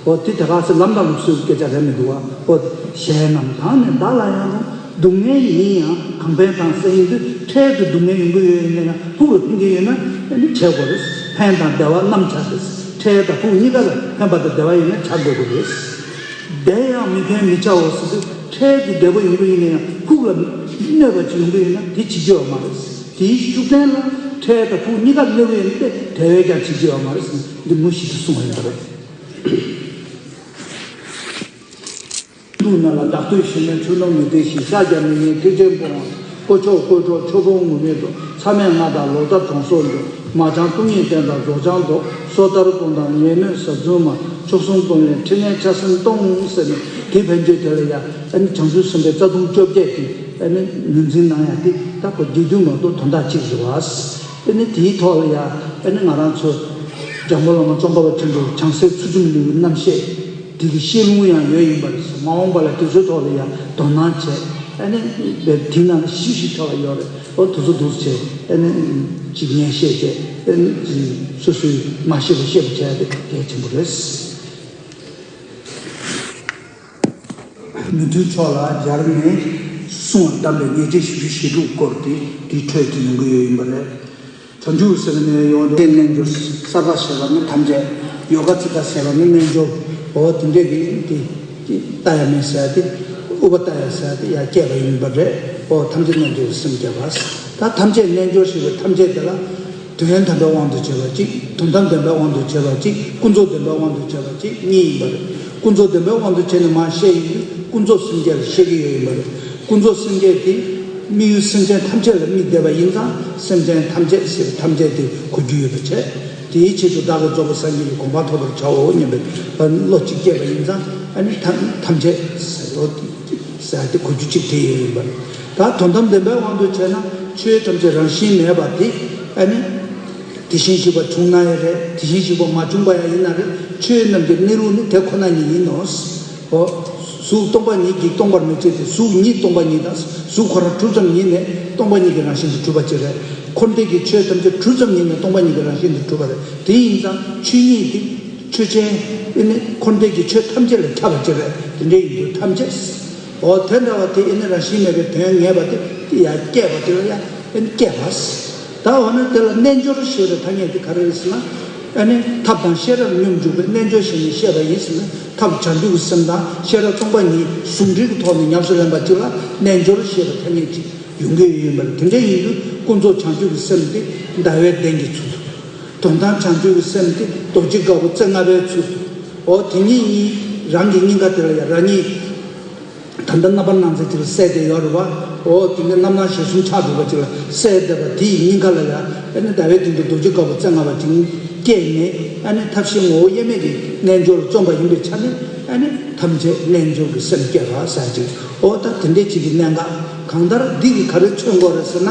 འོ་དེ་ད་ག་སེ་ལམ་དང་ལུགས་སྲོལ་གྱི་སྐད་ཆ་རེད་མི་འདུག་བ། འོ་གཞན་རྣམས་དང་ནི་བདག་ལ་ཡང་རུང་། སྡུག་བསྔལ་ཡིན་ཡང་གང་ཕན་དང་ཟེར་ཡིན་དུས་འཕྲལ་དུ་སྡུག་བསྔལ་ཡོང་གི་ཡོད་ཡིན་ན་ཡང་ཕུགས་ལ་ཕན་གྱི་ཡོད་ན་ཨ་ནི་བྱེད་དགོས་རེད། ཕན་དང་བདེ་བ་རྣམ་ཆགས་རེད། འཕྲལ་དང་ཕུགས་གཉིས་ཀ་ལ་ཕན་པ་དང་བདེ་བ་ཡོད་ན་བྱ་དགོས་ཀྱི་རེད། བདེ་ཡང་མི་ཕན་མི་བྱའོ་ཟེར་དུས་འཕྲལ་དུ་བདེ་པོ་ཡོང་གི་ཡིན་ན་ཡང་ཕུགས་ལ་གནོད་པ་ཅིག་ཡོང་གི་ཡོད་ན་དེ་བྱེད་རྒྱུ་ཡོད་མ་རེད། དེའི་ཤུགས་བསྟན་ལ་འཕྲལ་དང་ཕུགས་གཉིས་ཀ་གནོད་ཀྱི་ཡོད་ན་དེ་དེ་བས་ཀྱང་བྱེད་རྒྱུ་ཡོད་མ་རེད་ཟེར་འདི་མུ་བཞི་དུ་གསུངས་པ་ཡིན་པ་རེད། དུག་ནང་ལ་བདག་བསྟོད་ཞུ་མེད་ཆུ་ནང་མི་བདེ་ཞིང་ཤ་རྒྱགས་མི་ཉན་ཐེག་ཆེན་སྤོང་བ་ཀོ་ཆོག་ཀོ་ཆོག་ཆོ་འཕོང་ངུར་སྨྲིག་འགྲོ་ཚ་མེད་ང་དང་ལོ་ལྟར་གྲོང་སོགས་འགྲོ་མ་བྱང་སྟོང་ཉིད་བསྟན་དང་རྫོགས་བྱང་མདོ་སོ་ལྟར་སྤོང་དང་ཉེས་མེད་ཟབ་རྫུན་མ་ཆོག་གསུམ་སྤོང་ཡང་ཕྲིན་ལས་ཆ་ཚང་སྟོང་ཟེར་ནས་དེ་ཕན་ཆོད་དེ་ལ་ཡང་ཨ་ནི་བྱང་ཆུབ་སེམས་དཔའི་རྩ་ལྟུང་བཅོ་བརྒྱད་ཀྱི་ཨ་ནི་ངོས་འཛིན་གནང་ཡ་དེ་ད་ཁོ་དགེ་འདུན་མ་གཏོགས་དོན་དག་གཅིག་རེད་བ། ཨ་ནི་དེའི་ཐོག་ལ་ཡང་ཨ་ནི་ང་རང་ཚོ་འཇམ་མགོན་བླ་མ་ཙོང་ཁ་པ་ཆེན་པོའི་བྱང་སེམས་ཚུལ་ཁྲིམས་གླིང་གི་རྣམ་བཤད། དེ་གི་བཤད་ལུང་ཡང་ཡོད་ཡིན་པ་རེད། མ་འོངས་པ་ལ་དེ་ཚོའི་ཐོག་ལ་ཡང་དོ་སྣང་བྱས། ཨ་ནི་དེ་ནང་ལ་ཞིབ་ཞིབ་ཐོག་ལ་ཡོད་རེད། ཨོ་དེ་ཚོ་འདུག་བྱས་ཨ་ནི་ཅིག་ངས་བཤད་དེ་ཨ་ནི་ཅིག་སོ་སོའི་མ་ཤེས་པ་ཤེས་པ་བྱས་ཏེ་གལ་ཆེན་པོ་རེད། མི་མཐུན་ཕྱོགས་ལ་སྦྱར་ནས་གསུངས་པ་གདམས་པའི་ཉེས་བྱས་བཞི་བཅུ་ཞེ་དྲུག་སྐོར་དེ་དེའི་ཁྲོད་དུ་ཡོང་གི་ཡོད་ཡིན་པ་རེད། བྱང་ཆུབ་སེམས་ནས་ཡོང་དེ་རྣལ་འབྱོར་གསར་པ་ཞེས་པ་ནི་ཐམས་ཅད་ཡོ་ག་ཙི་ཏ་ཟེར་བ་ནི་རྣལ་འབྱོར་འོ་དེ་འདྲས་ཀྱི་དེ་ཏ་ཡ་མེ་ཟེར་ཏེ་ཨུ་པ་ཏ་ཡ་ཟེར་ཏེ་ཡ་སྐྱེས་པ་ཡིན་པ་རེད། འོ་ཐམས་ཅད་རྣལ་འབྱོར་སེམས་བསྐྱེད་པ། ད་ཐམས་ཅད་རྣལ་འབྱོར་ཞེས་པའི་ཐམས་ཅད་དེ་ལ་དོན་དམ་པའི་དབང་དུ་བྱས་པ་གཅིག་དོན་དམ་བདེན་པའི་དབང་དུ་བྱས་པ་གཅིག་ཀུན་རྫོབ་བདེན་པའི་དབང་དུ་བྱས་པ་གཅིག་གཉིས་ཡིན་པ་རེད། ཀུན་རྫོབ་བདེན་པའི་དབང་དུ་བྱས་ནས་མར་བཤད་ཡིན་དུས་ཀུན་རྫོབ་སེམས་བསྐྱེད་ལ་བཤད་ཀྱི་ཡོད་ཡིན་པ་རེད། ཀུན་རྫོབ་སེམས་བསྐྱེད་དེ་དམིགས་ཡུལ་སེམས་ཅན་ཐམས་ཅད་ལ་དམིགས་བསྡད་པ་ཡིན་ཙང་སེམས་ཅན་ཐམས་ཅད་ཟེར་བའི་ཐམས་ཅད་དེ་གོ་རྒྱུ་ཡོད་པ་བྱས། དེའི་ཆེད་དུ་བདག་གིས་རྫོགས་པའི་སངས་རྒྱས་ཀྱི་གོ་འཕང་ཐོབ་པར་བྱའོ་སྙམ་པའི་བློ་གཅིག་སྐྱེས་པ་ཡིན་ཙང་། ཨ་ནི་ཐམས་ཐམས་ཅད་ཟེར་ཏེ་གོ་རྒྱུ་གཅིག་དེ་ཡོད་ཡིན་པ་རེད། ད་དོན་དམ་བདེན་པའི་དབང་དུ་བྱས་ན་ཆོས་ཐམས་ཅད་རང་བཞིན་མེད་པ་དེ། ཨ་ནི་དེ་བཞིན་གཤེགས་པ་བྱུང་ན་ཡང་རེད། དེ་བཞིན་གཤེགས་པ་མ་བྱུང་པ་ཡང་ཡིན་ན་རེད། ཆོས་རྣམས་ཀྱི་གནས་ལུགས་ནི་དེ་ཁོ་ན་ཉིད་ཡིན་ནོ། ཨོ། གཟུགས་སྟོང་པ་ཉིད་ཀྱིས་སྟོང་པར་མི་བྱེད་དེ། གཟུགས་ཉིད་སྟོང་པ་ཉིད་དང་། གཟུགས་ཁོ་རང་གྲུབ་ཙམ་ཉིད་ནས་སྟོང་པ་ཉིད་ཀྱི་རང་བཞིན་དུ་གྲུབ་པ་ཅིག་རེད། འཁོར་འདས་ཀྱི་ཆོས་ཐམས་ཅད་གྲུབ་ཙམ་ཉིད་ནས་སྟོང་པ་ཉིད་ཀྱི་རང་བཞིན་དུ་གྲུབ་པ་རེད། དེ་ཡིན་ཙང་ཆོས་ཉིད་དེ་ཆོས་ཅན། ཨེ་ནི་འཁོར་འདས་ཀྱི་ཆོས་ཐམས་ཅད་ལ་ཁྱབ་པ་ཅིག་རེད། དེ་འདྲ་ཡིན་དུས་ཐམས་ཅད། ཨོ་དེ་འདྲ་བ་དེ་ཨེ་ནི་རང་བཞིན་མེད་པའི་དོན་ངེས་པ་དེ་དེ་ཡང་སྐྱེས་པ་དེ་ལ་ཡང་ཨེ་ནི་སྐྱེས་པ། ད་འོ་ན་དེ་ལ་རྣལ་འབྱོར་ཞེས་པའི་ཐ་སྙད་དེ་ག་རེ་རེད་ཟེར་ན། ཨ་ནི་ཐབས་དང་ཤེས་རབ་སྙོམས་འཇུག་པའི་རྣལ་འབྱོར་ཞེས་ནས་བཤད་པ་ཡིན་ཟེར་ན། ཐབས་བྱང་ཆུབ་ཀྱི་སེམས་དང་ཤེས་རབ་སྟོང་པ་ཉིད་ཟུང་འབྲེལ་གྱི་ཐོག་ནས་ཉམས་སུ་ལེན་པ་གཅིག་ལ་རྣལ་འབྱོར་ཞེས་པའི་ཐ་སྙད་ཅིག་ཡོང་གི་ཡོད་པ་རེད། དེ་འདྲ་ཡིན་དུས་ཀུན་རྫོབ་བྱང་ཆུབ་ཀྱི་སེམས་དེ་ཟླ་བའི་གདན་གྱི་ཚུལ་དུ། དོན་དམ་བྱང་ཆུབ་ཀྱི་སེམས་དེ་རྡོ་རྗེ་དཀར་པོ་རྩེ་ལྔ་པའི་ཚུལ་དུ། འོ་དེ་ཉིད་གཉིས་རང་གི་སྙིང་ག་དེ་ལ་ཡང་རང་ཉིད། ད་ལྟ་རྣམ་པར་སྣང་མཛད་ཅིག་ལ་གསལ་བསྡད་ཡོད་རེད་བ། འོ་དེ་ནས་རྣམ་སྣང་ཞལ་གསུམ་ཆགས་འགྲོ་བ་ཅིག་ལ་གསལ་བསྡད་པ་དེ་ཡི་སྙིང་ག་ལ་ཡང་ཨ་ནི་ཟླ་བའི་གདན་དུ་རྡོ་རྗེ་དཀར་པོ་རྩེ་ལྔ་པ་ཅིག་སྐྱེས་ནས། ཨ་ནི་ཐབས་ཤེས་ངོ་བོ་དབྱེར་མེད་ཀྱི་རྣལ་འབྱོར་ལ་བརྩོན་པ་ཡིན་པའི་ཆ་ནས། ཨ་ནི་ཐམས་ཅད་རྣལ་འབྱོར་གྱི་སེམས་སྐྱེ་བ་ཟེར་ཅིག་འོ་ད་དེ་འདྲའི་ཅིག་གི་གནད་འགག་གང་ལྟར་འདི་གིས་ག་རེ་མཚོན་གྱི་ཡོད་རེད་ཟེར་ན།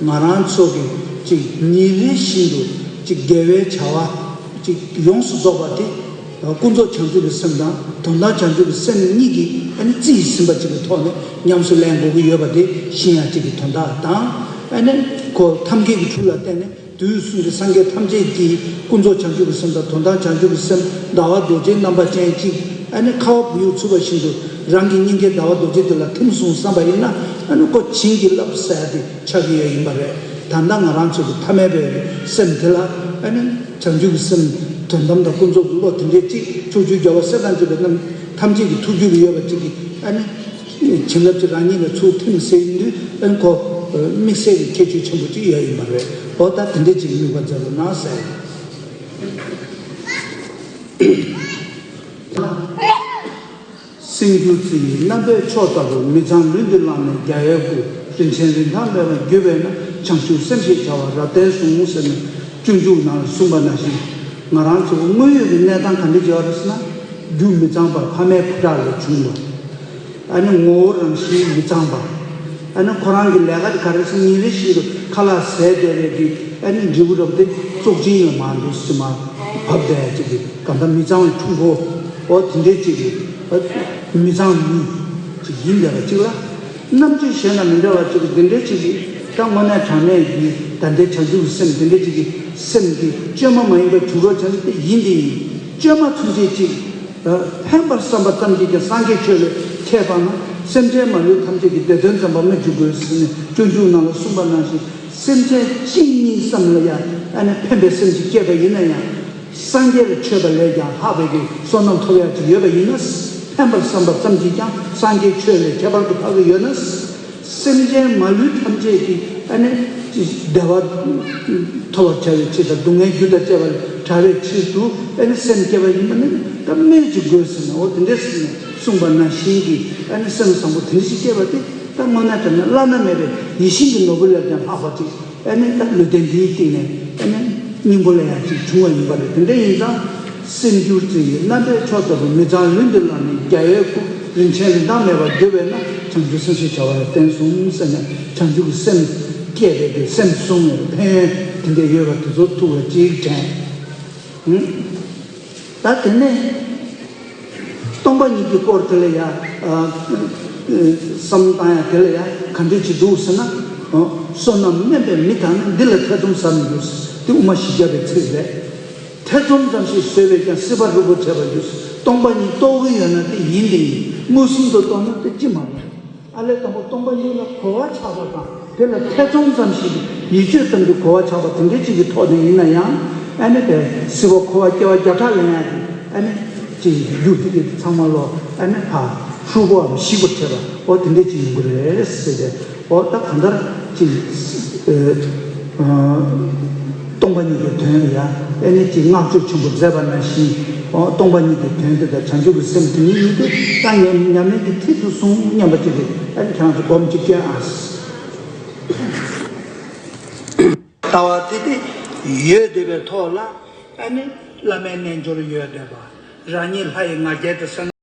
ང་རང་ཚོ་གི་ཅིག་ཉིན་རེ་བཞིན་དུ་ཅིག་དགེ་བའི་བྱ་བ་ཅིག་ཡོངས་སུ་རྫོགས་པ་དེ། ཀུན་རྫོབ་བྱང་ཆུབ་ཀྱི་སེམས་དང་དོན་དམ་བྱང་ཆུབ་ཀྱི་སེམས་གཉིས་ཀྱིས་ཨ་ནི་རྩིས་ཟིན་པ་ཅིག་གི་ཐོག་ནས་ཉམས་སུ་ལེན་དགོས་ཀྱི་ཡོད་པ་དེ་ཤེས་ཡ་ཅིག་གི་དོན་དག་དང་། ཨ་ནི་ཁོ་ཐབས་མཁས་ཀྱི་མཐུ་ལ་བརྟེན་ནས་དུས་གསུམ་གྱི་སངས་རྒྱས་ཐམས་ཅད་ཀྱིས་ཀུན་རྫོབ་བྱང་ཆུབ་ཀྱི་སེམས་དང་དོན་དམ་བྱང་ཆུབ་ཀྱི་སེམས་ཟླ་བ་རྡོ་རྗེ་རྣམ་པ་ཅན་གཅིག་ཨ་ནི་ཁ་བ་བུ་ཡུག་འཚུབ་པ་བཞིན་དུ་རང་གི་སྙིང་གའི་ཟླ་བ་རྡོ་རྗེ་དེ་ལ་ཐིམ་སོང་བསམ་པ་ཡིན་ན། ཨ་ནི་ཁོ་བྱིན་གྱིས་བརླབས་ཟེར་ཡ་དེ་ཆགས་ཀྱི་ཡོད་ཡིན་པ་རེད། ད་ལྟ་ང་རང་ཚོ་གི་ཐ་མལ་པའི་སེམས་དེ་ལ་ཨ་ནི་བྱང་ཆུབ་ཀྱི་སེམས་དོན་དམ་དང་ཀུན་རྫོབ་ཀྱི་བློ་དེ་འདྲའི་གཅིག་ཕྱོགས་བཅུའི་རྒྱལ་བ་སྲས་དང་བཅས་པའི་རྣམས་ཐམས་ཅད་ཀྱི་ཐུགས་རྒྱུད་ལ་ཡོད་པ་གཅིག་གིས་ཨ་ནི་བྱིན་རླབས་ཀྱིས་རང་ཉིད་ལ་ཚུར་ཐིམ་ཟེར་ཡིན་དུས། ཨ་ནི་ཁོ་དམིགས་བསལ་གྱི་ཁྱད་ཆོས་ཆེན་པོ་གཅིག་ཡོད་ཡིན་པ་རེད། འོ་ད་དེ་འདྲའི་གཅིག་དམིགས་པ་མཛད་དགོས་ན་ཟེར། སེམས་སྒྱུར་རྩི་ཡི་རྣམ་པའི་མཆོག་ལྟ་བུ། མི་ཚངས་ལུས་འདི་བླངས་ནས་རྒྱལ་བའི་སྐུ། རིན་ཆེན་རིན་ཐང་མེད་པར་གྱུར་པས་ན། བྱང་ཆུབ་སེམས་ཞེས་བྱ་བ་རབ་བརྟན་ཟུངས། ཟེར་ནས་སྤྱོད་འཇུག་ནང་ལ་གསུངས་པ་ནང་བཞིན། ང་རང་ཚོ་དངོས་ཡོད་ཀྱི་གནས་སྟངས་ག་འདྲ་ཅིག་ཡོད་རེད་ཟེར་ན། རྒྱུ་མི་གཙང་བ་ཕ་མའི་ཁུ་ཁྲག་ལས་བྱུང་བ། ཨ་ནི་ངོ་བོ་རང་བཞིན་མི་གཙང་བ། ཨ་ནི་ཁོ་རང་གི་ལས་ཀ་དེ་ག་རེ་ཟེར་ན། ཉིན་རེ་བཞིན་དུ་ཁ་ལག་ཟས་བསྡད་པའི་གི་ཨ་ནི་འབྲས་བུ་རབ་དེ་བཙོག་གཅིན་ལ་མར་འདུག་སེ་མར་བབས་བསྡད་ཡ་ཅིག་གི་གང་ལྟར་མི་གཙང་བའི་ཕྲུ་གུ། འོ་དེ་འདྲའི་ཅིག་གི་མི་གཙང་ལུས་ཅིག་ཡིན་བསྡད་པ་ཅིག་ལ། རྣམ་དཔྱོད་གཞན་དང་མི་འདྲ་བ་ཅིག་གི་འདི་འདྲའི་ཅིག་གི་ད་དངོས་གནས་དྲང་གནས་ཀྱི་ད་ལྟའི་བྱང་ཆུབ་ཀྱི་སེམས་འདི་འདྲའི་ཅིག་གི་སེམས་ཀྱི་བཅོས་མ་མ་ཡིན་པ་འཇུག་རོགས་བྱས་ན་དེ་ཡིན་དེ་ཡིན། བཅོས་མ་ཐམས་ཅད་ཅིག་ཕན་པར་བསམ་པ་ཙམ་གྱིས་ཀྱང་སངས་རྒྱས་ཆོས་ལས་ཁྱད་པར་ན། སེམས་ཅན་མ་ལུས་ཐམས་ཅད་ཀྱི་བདེ་དོན་བརྩམ་པར་སྨོས་ཅི་དགོས་ཟེར་ནས་སྤྱོད་འཇུག་ནང་ལ་གསུངས་པ་ནང་བཞིན། སེམས་ཅན་གཅིག་གཉིས་ཙམ་ལ་ཡང་ཨ་ནི་ཕན་པའི་སེམས་ཅིག་སྐྱེས་པ་ཡིན་ན་ཡང་། སངས་རྒྱས་ལ་མཆོད་པ་ལས་ཀྱང་ལྷག་པའི་གི་བསོད་ནམས་ཐོབ་ཡག་ཅིག་ཡོད་པ་ཡིན་ན། ཕན་པར་བསམ་པ་ཙམ་གྱིས་ཀྱང་སངས་རྒྱས་ཆོས་ལས་ཁྱད་པར་དུ་འཕགས་ཀྱི་ཡོད་ན། སེམས་ཅན་མ་ལུས་ཐམས་ཅད་ཀྱི་ཨ་ནི་བདེ་བ་ཐོབ་པར་བྱ་བའི་ཆེད་དང་། སྡུག་བསྔལ་རྒྱུ་དང་བཅས་པ་ལས་བྲལ་བའི་ཕྱིར་དུ་ཨ་ནི་སེམས་བསྐྱེད་པ་ཡིན་པ་ནི་ད་སྨོས་ཅི་དགོས་ཟེར་ནས། འོ་དེ་འདྲས་ཟེར་ནས་གསུངས་པ་ནང་བཞིན་གྱི་ཨ་ནི་སེམས་བཟང་པོ་དེ་འདྲ་ཞིག་སྐྱེས་པ་དེ་ད་དངོས་གནས་དྲང་གནས་བླ་ན་མེད་པའི་ཡིད་བཞིན་གྱི་ནོར་བུ་ལས་ཀྱང་ལྷག་པ་ཅིག་ཨ་ནི་ད་ལུས་རྟེན་འདིའི་སྟེང་ནས་ཨ་ནི་སྙིང་པོ་ལ་ཡང་ཅིག་བྱུང་བ་ཡིན་པ་རེད། དེ་འདྲ་ཡིན་ཙང་། སེམས་སྒྱུར་རྩི་ཡི་རྣམ་པའི་མཆོག་ལྟ་བུ། མི་གཙང་ལུས་འདི་བླངས་ནས་རྒྱལ་བའི་སྐུ། རིན་ཆེན་རིན་ཐང་མེད་པར་གྱུར་པས་ན། བྱང་ཆུབ་སེམས་ཞེས་བྱ་བ་རབ་བརྟན་ཟུངས། ཟེར་ནས་བྱང་ཆུབ་ཀྱི་སེམས་བསྐྱེད་པའི་གི་སེམས་བཟུང་བའི་ཕན་ཡོན་དེ་འདྲ་ཡོད་པ་དེ་ཚོ་ཐུགས་ལ་ཅིག་དྲན། ད་དེ་ནས་སྟོང་པ་ཉིད་ཀྱི་སྐོར་དེ་ལ་ཡང་བསམ་བློ་བཏང་ཡ་དེ་ལ་ཡང་ག་འདྲ་ཅིག་འདུག་ཟེར་ན། བསོད་ནམས་དམན་པའི་མི་དག་ནི། འདི་ལ་ཐེ་ཚོམ་ཟ་མི་འགྱུར། དེ་དབུ་མ་བཞི་བརྒྱ་པའི་ཚིག་རེད། ཐེ་ཚོམ་ཙམ་ཞིག་ཟོས་པས་ཀྱང་། སྲིད་པ་རུལ་པོར་བྱེད་པར་འགྱུར། སྟོང་པ་ཉིད་རྟོགས་ཀྱི་ཡོད་ན་དེ་ཡིན་དེ་ཡིན། མངོན་སུམ་དུ་རྟོགས་ན་དེ་ཅི་མ་རུང་། ཨ་ལས་དང་པོ་སྟོང་པ་ཉིད་ལ་གོ་བ་ཆགས་པ་དང་། དེ་ལ་ཐེ་ཚོམ་ཙམ་ཞིག་ཡིད་དཔྱོད་ཙམ་གྱི་གོ་བ་ཆགས་པ་དེ་འདྲ་ཅིག་གི་ཐོག་ནས་ཡིན་ན་ཡང་། ཨ་ནི་དེ་སྲིད་པ་འཁོར་བ་སྐྱེ་བ་བརྒྱ་ཕྲག་ལེན་ཡ་དེ་ཨ་ནི་ཅིག་རྒྱུ་དེ་གི་ཚང་མ་ལོ་ཨ་ནི་ཕ་ཧྲུལ་པོའམ་ཞིག་པར་བྱེད་པ། འོ་དེ་འདྲ་ཅིག་ཡོང་གི་རེད་ཟེར་ཏེ། འོ་ད་གང་ལྟར་ཅིག་ཨེ་ཨ་སྟོང་པ་ཉིད་ཀྱི་དོན་ཡང་ཨེ་ནི་ཅིག་བསྔགས་བརྗོད་ཆེན་པོ་མཛད་པ་ནང་བཞིན། འོ་སྟོང་པ་ཉིད་ཀྱི་དོན་དེ་དང་བྱང་ཆུབ་ཀྱི་སེམས་དེ་གཉིས་ཡིན་ཏེ། ད་ཉམས་ཉམས་ལེན་གྱི་མཐིལ་དུ་སོང་སྙམ་པ་ཅིག་རེད། ཨེ་ནི་ཁྱེད་རང་ཚོ་སྒོམ་ཅིག་སྐྱོན་ཨ། ལྟ་བ་དེ་དེ་ཡོད་བསྡད་པའི་ཐོག་ལ། ཨ་ནི་བླ་མའི་རྣལ་འབྱོར་ཡོད་བསྡད་པ། རང་ཉིད་ལྷ་ཡི་ང་རྒྱལ་དུ་སེམས་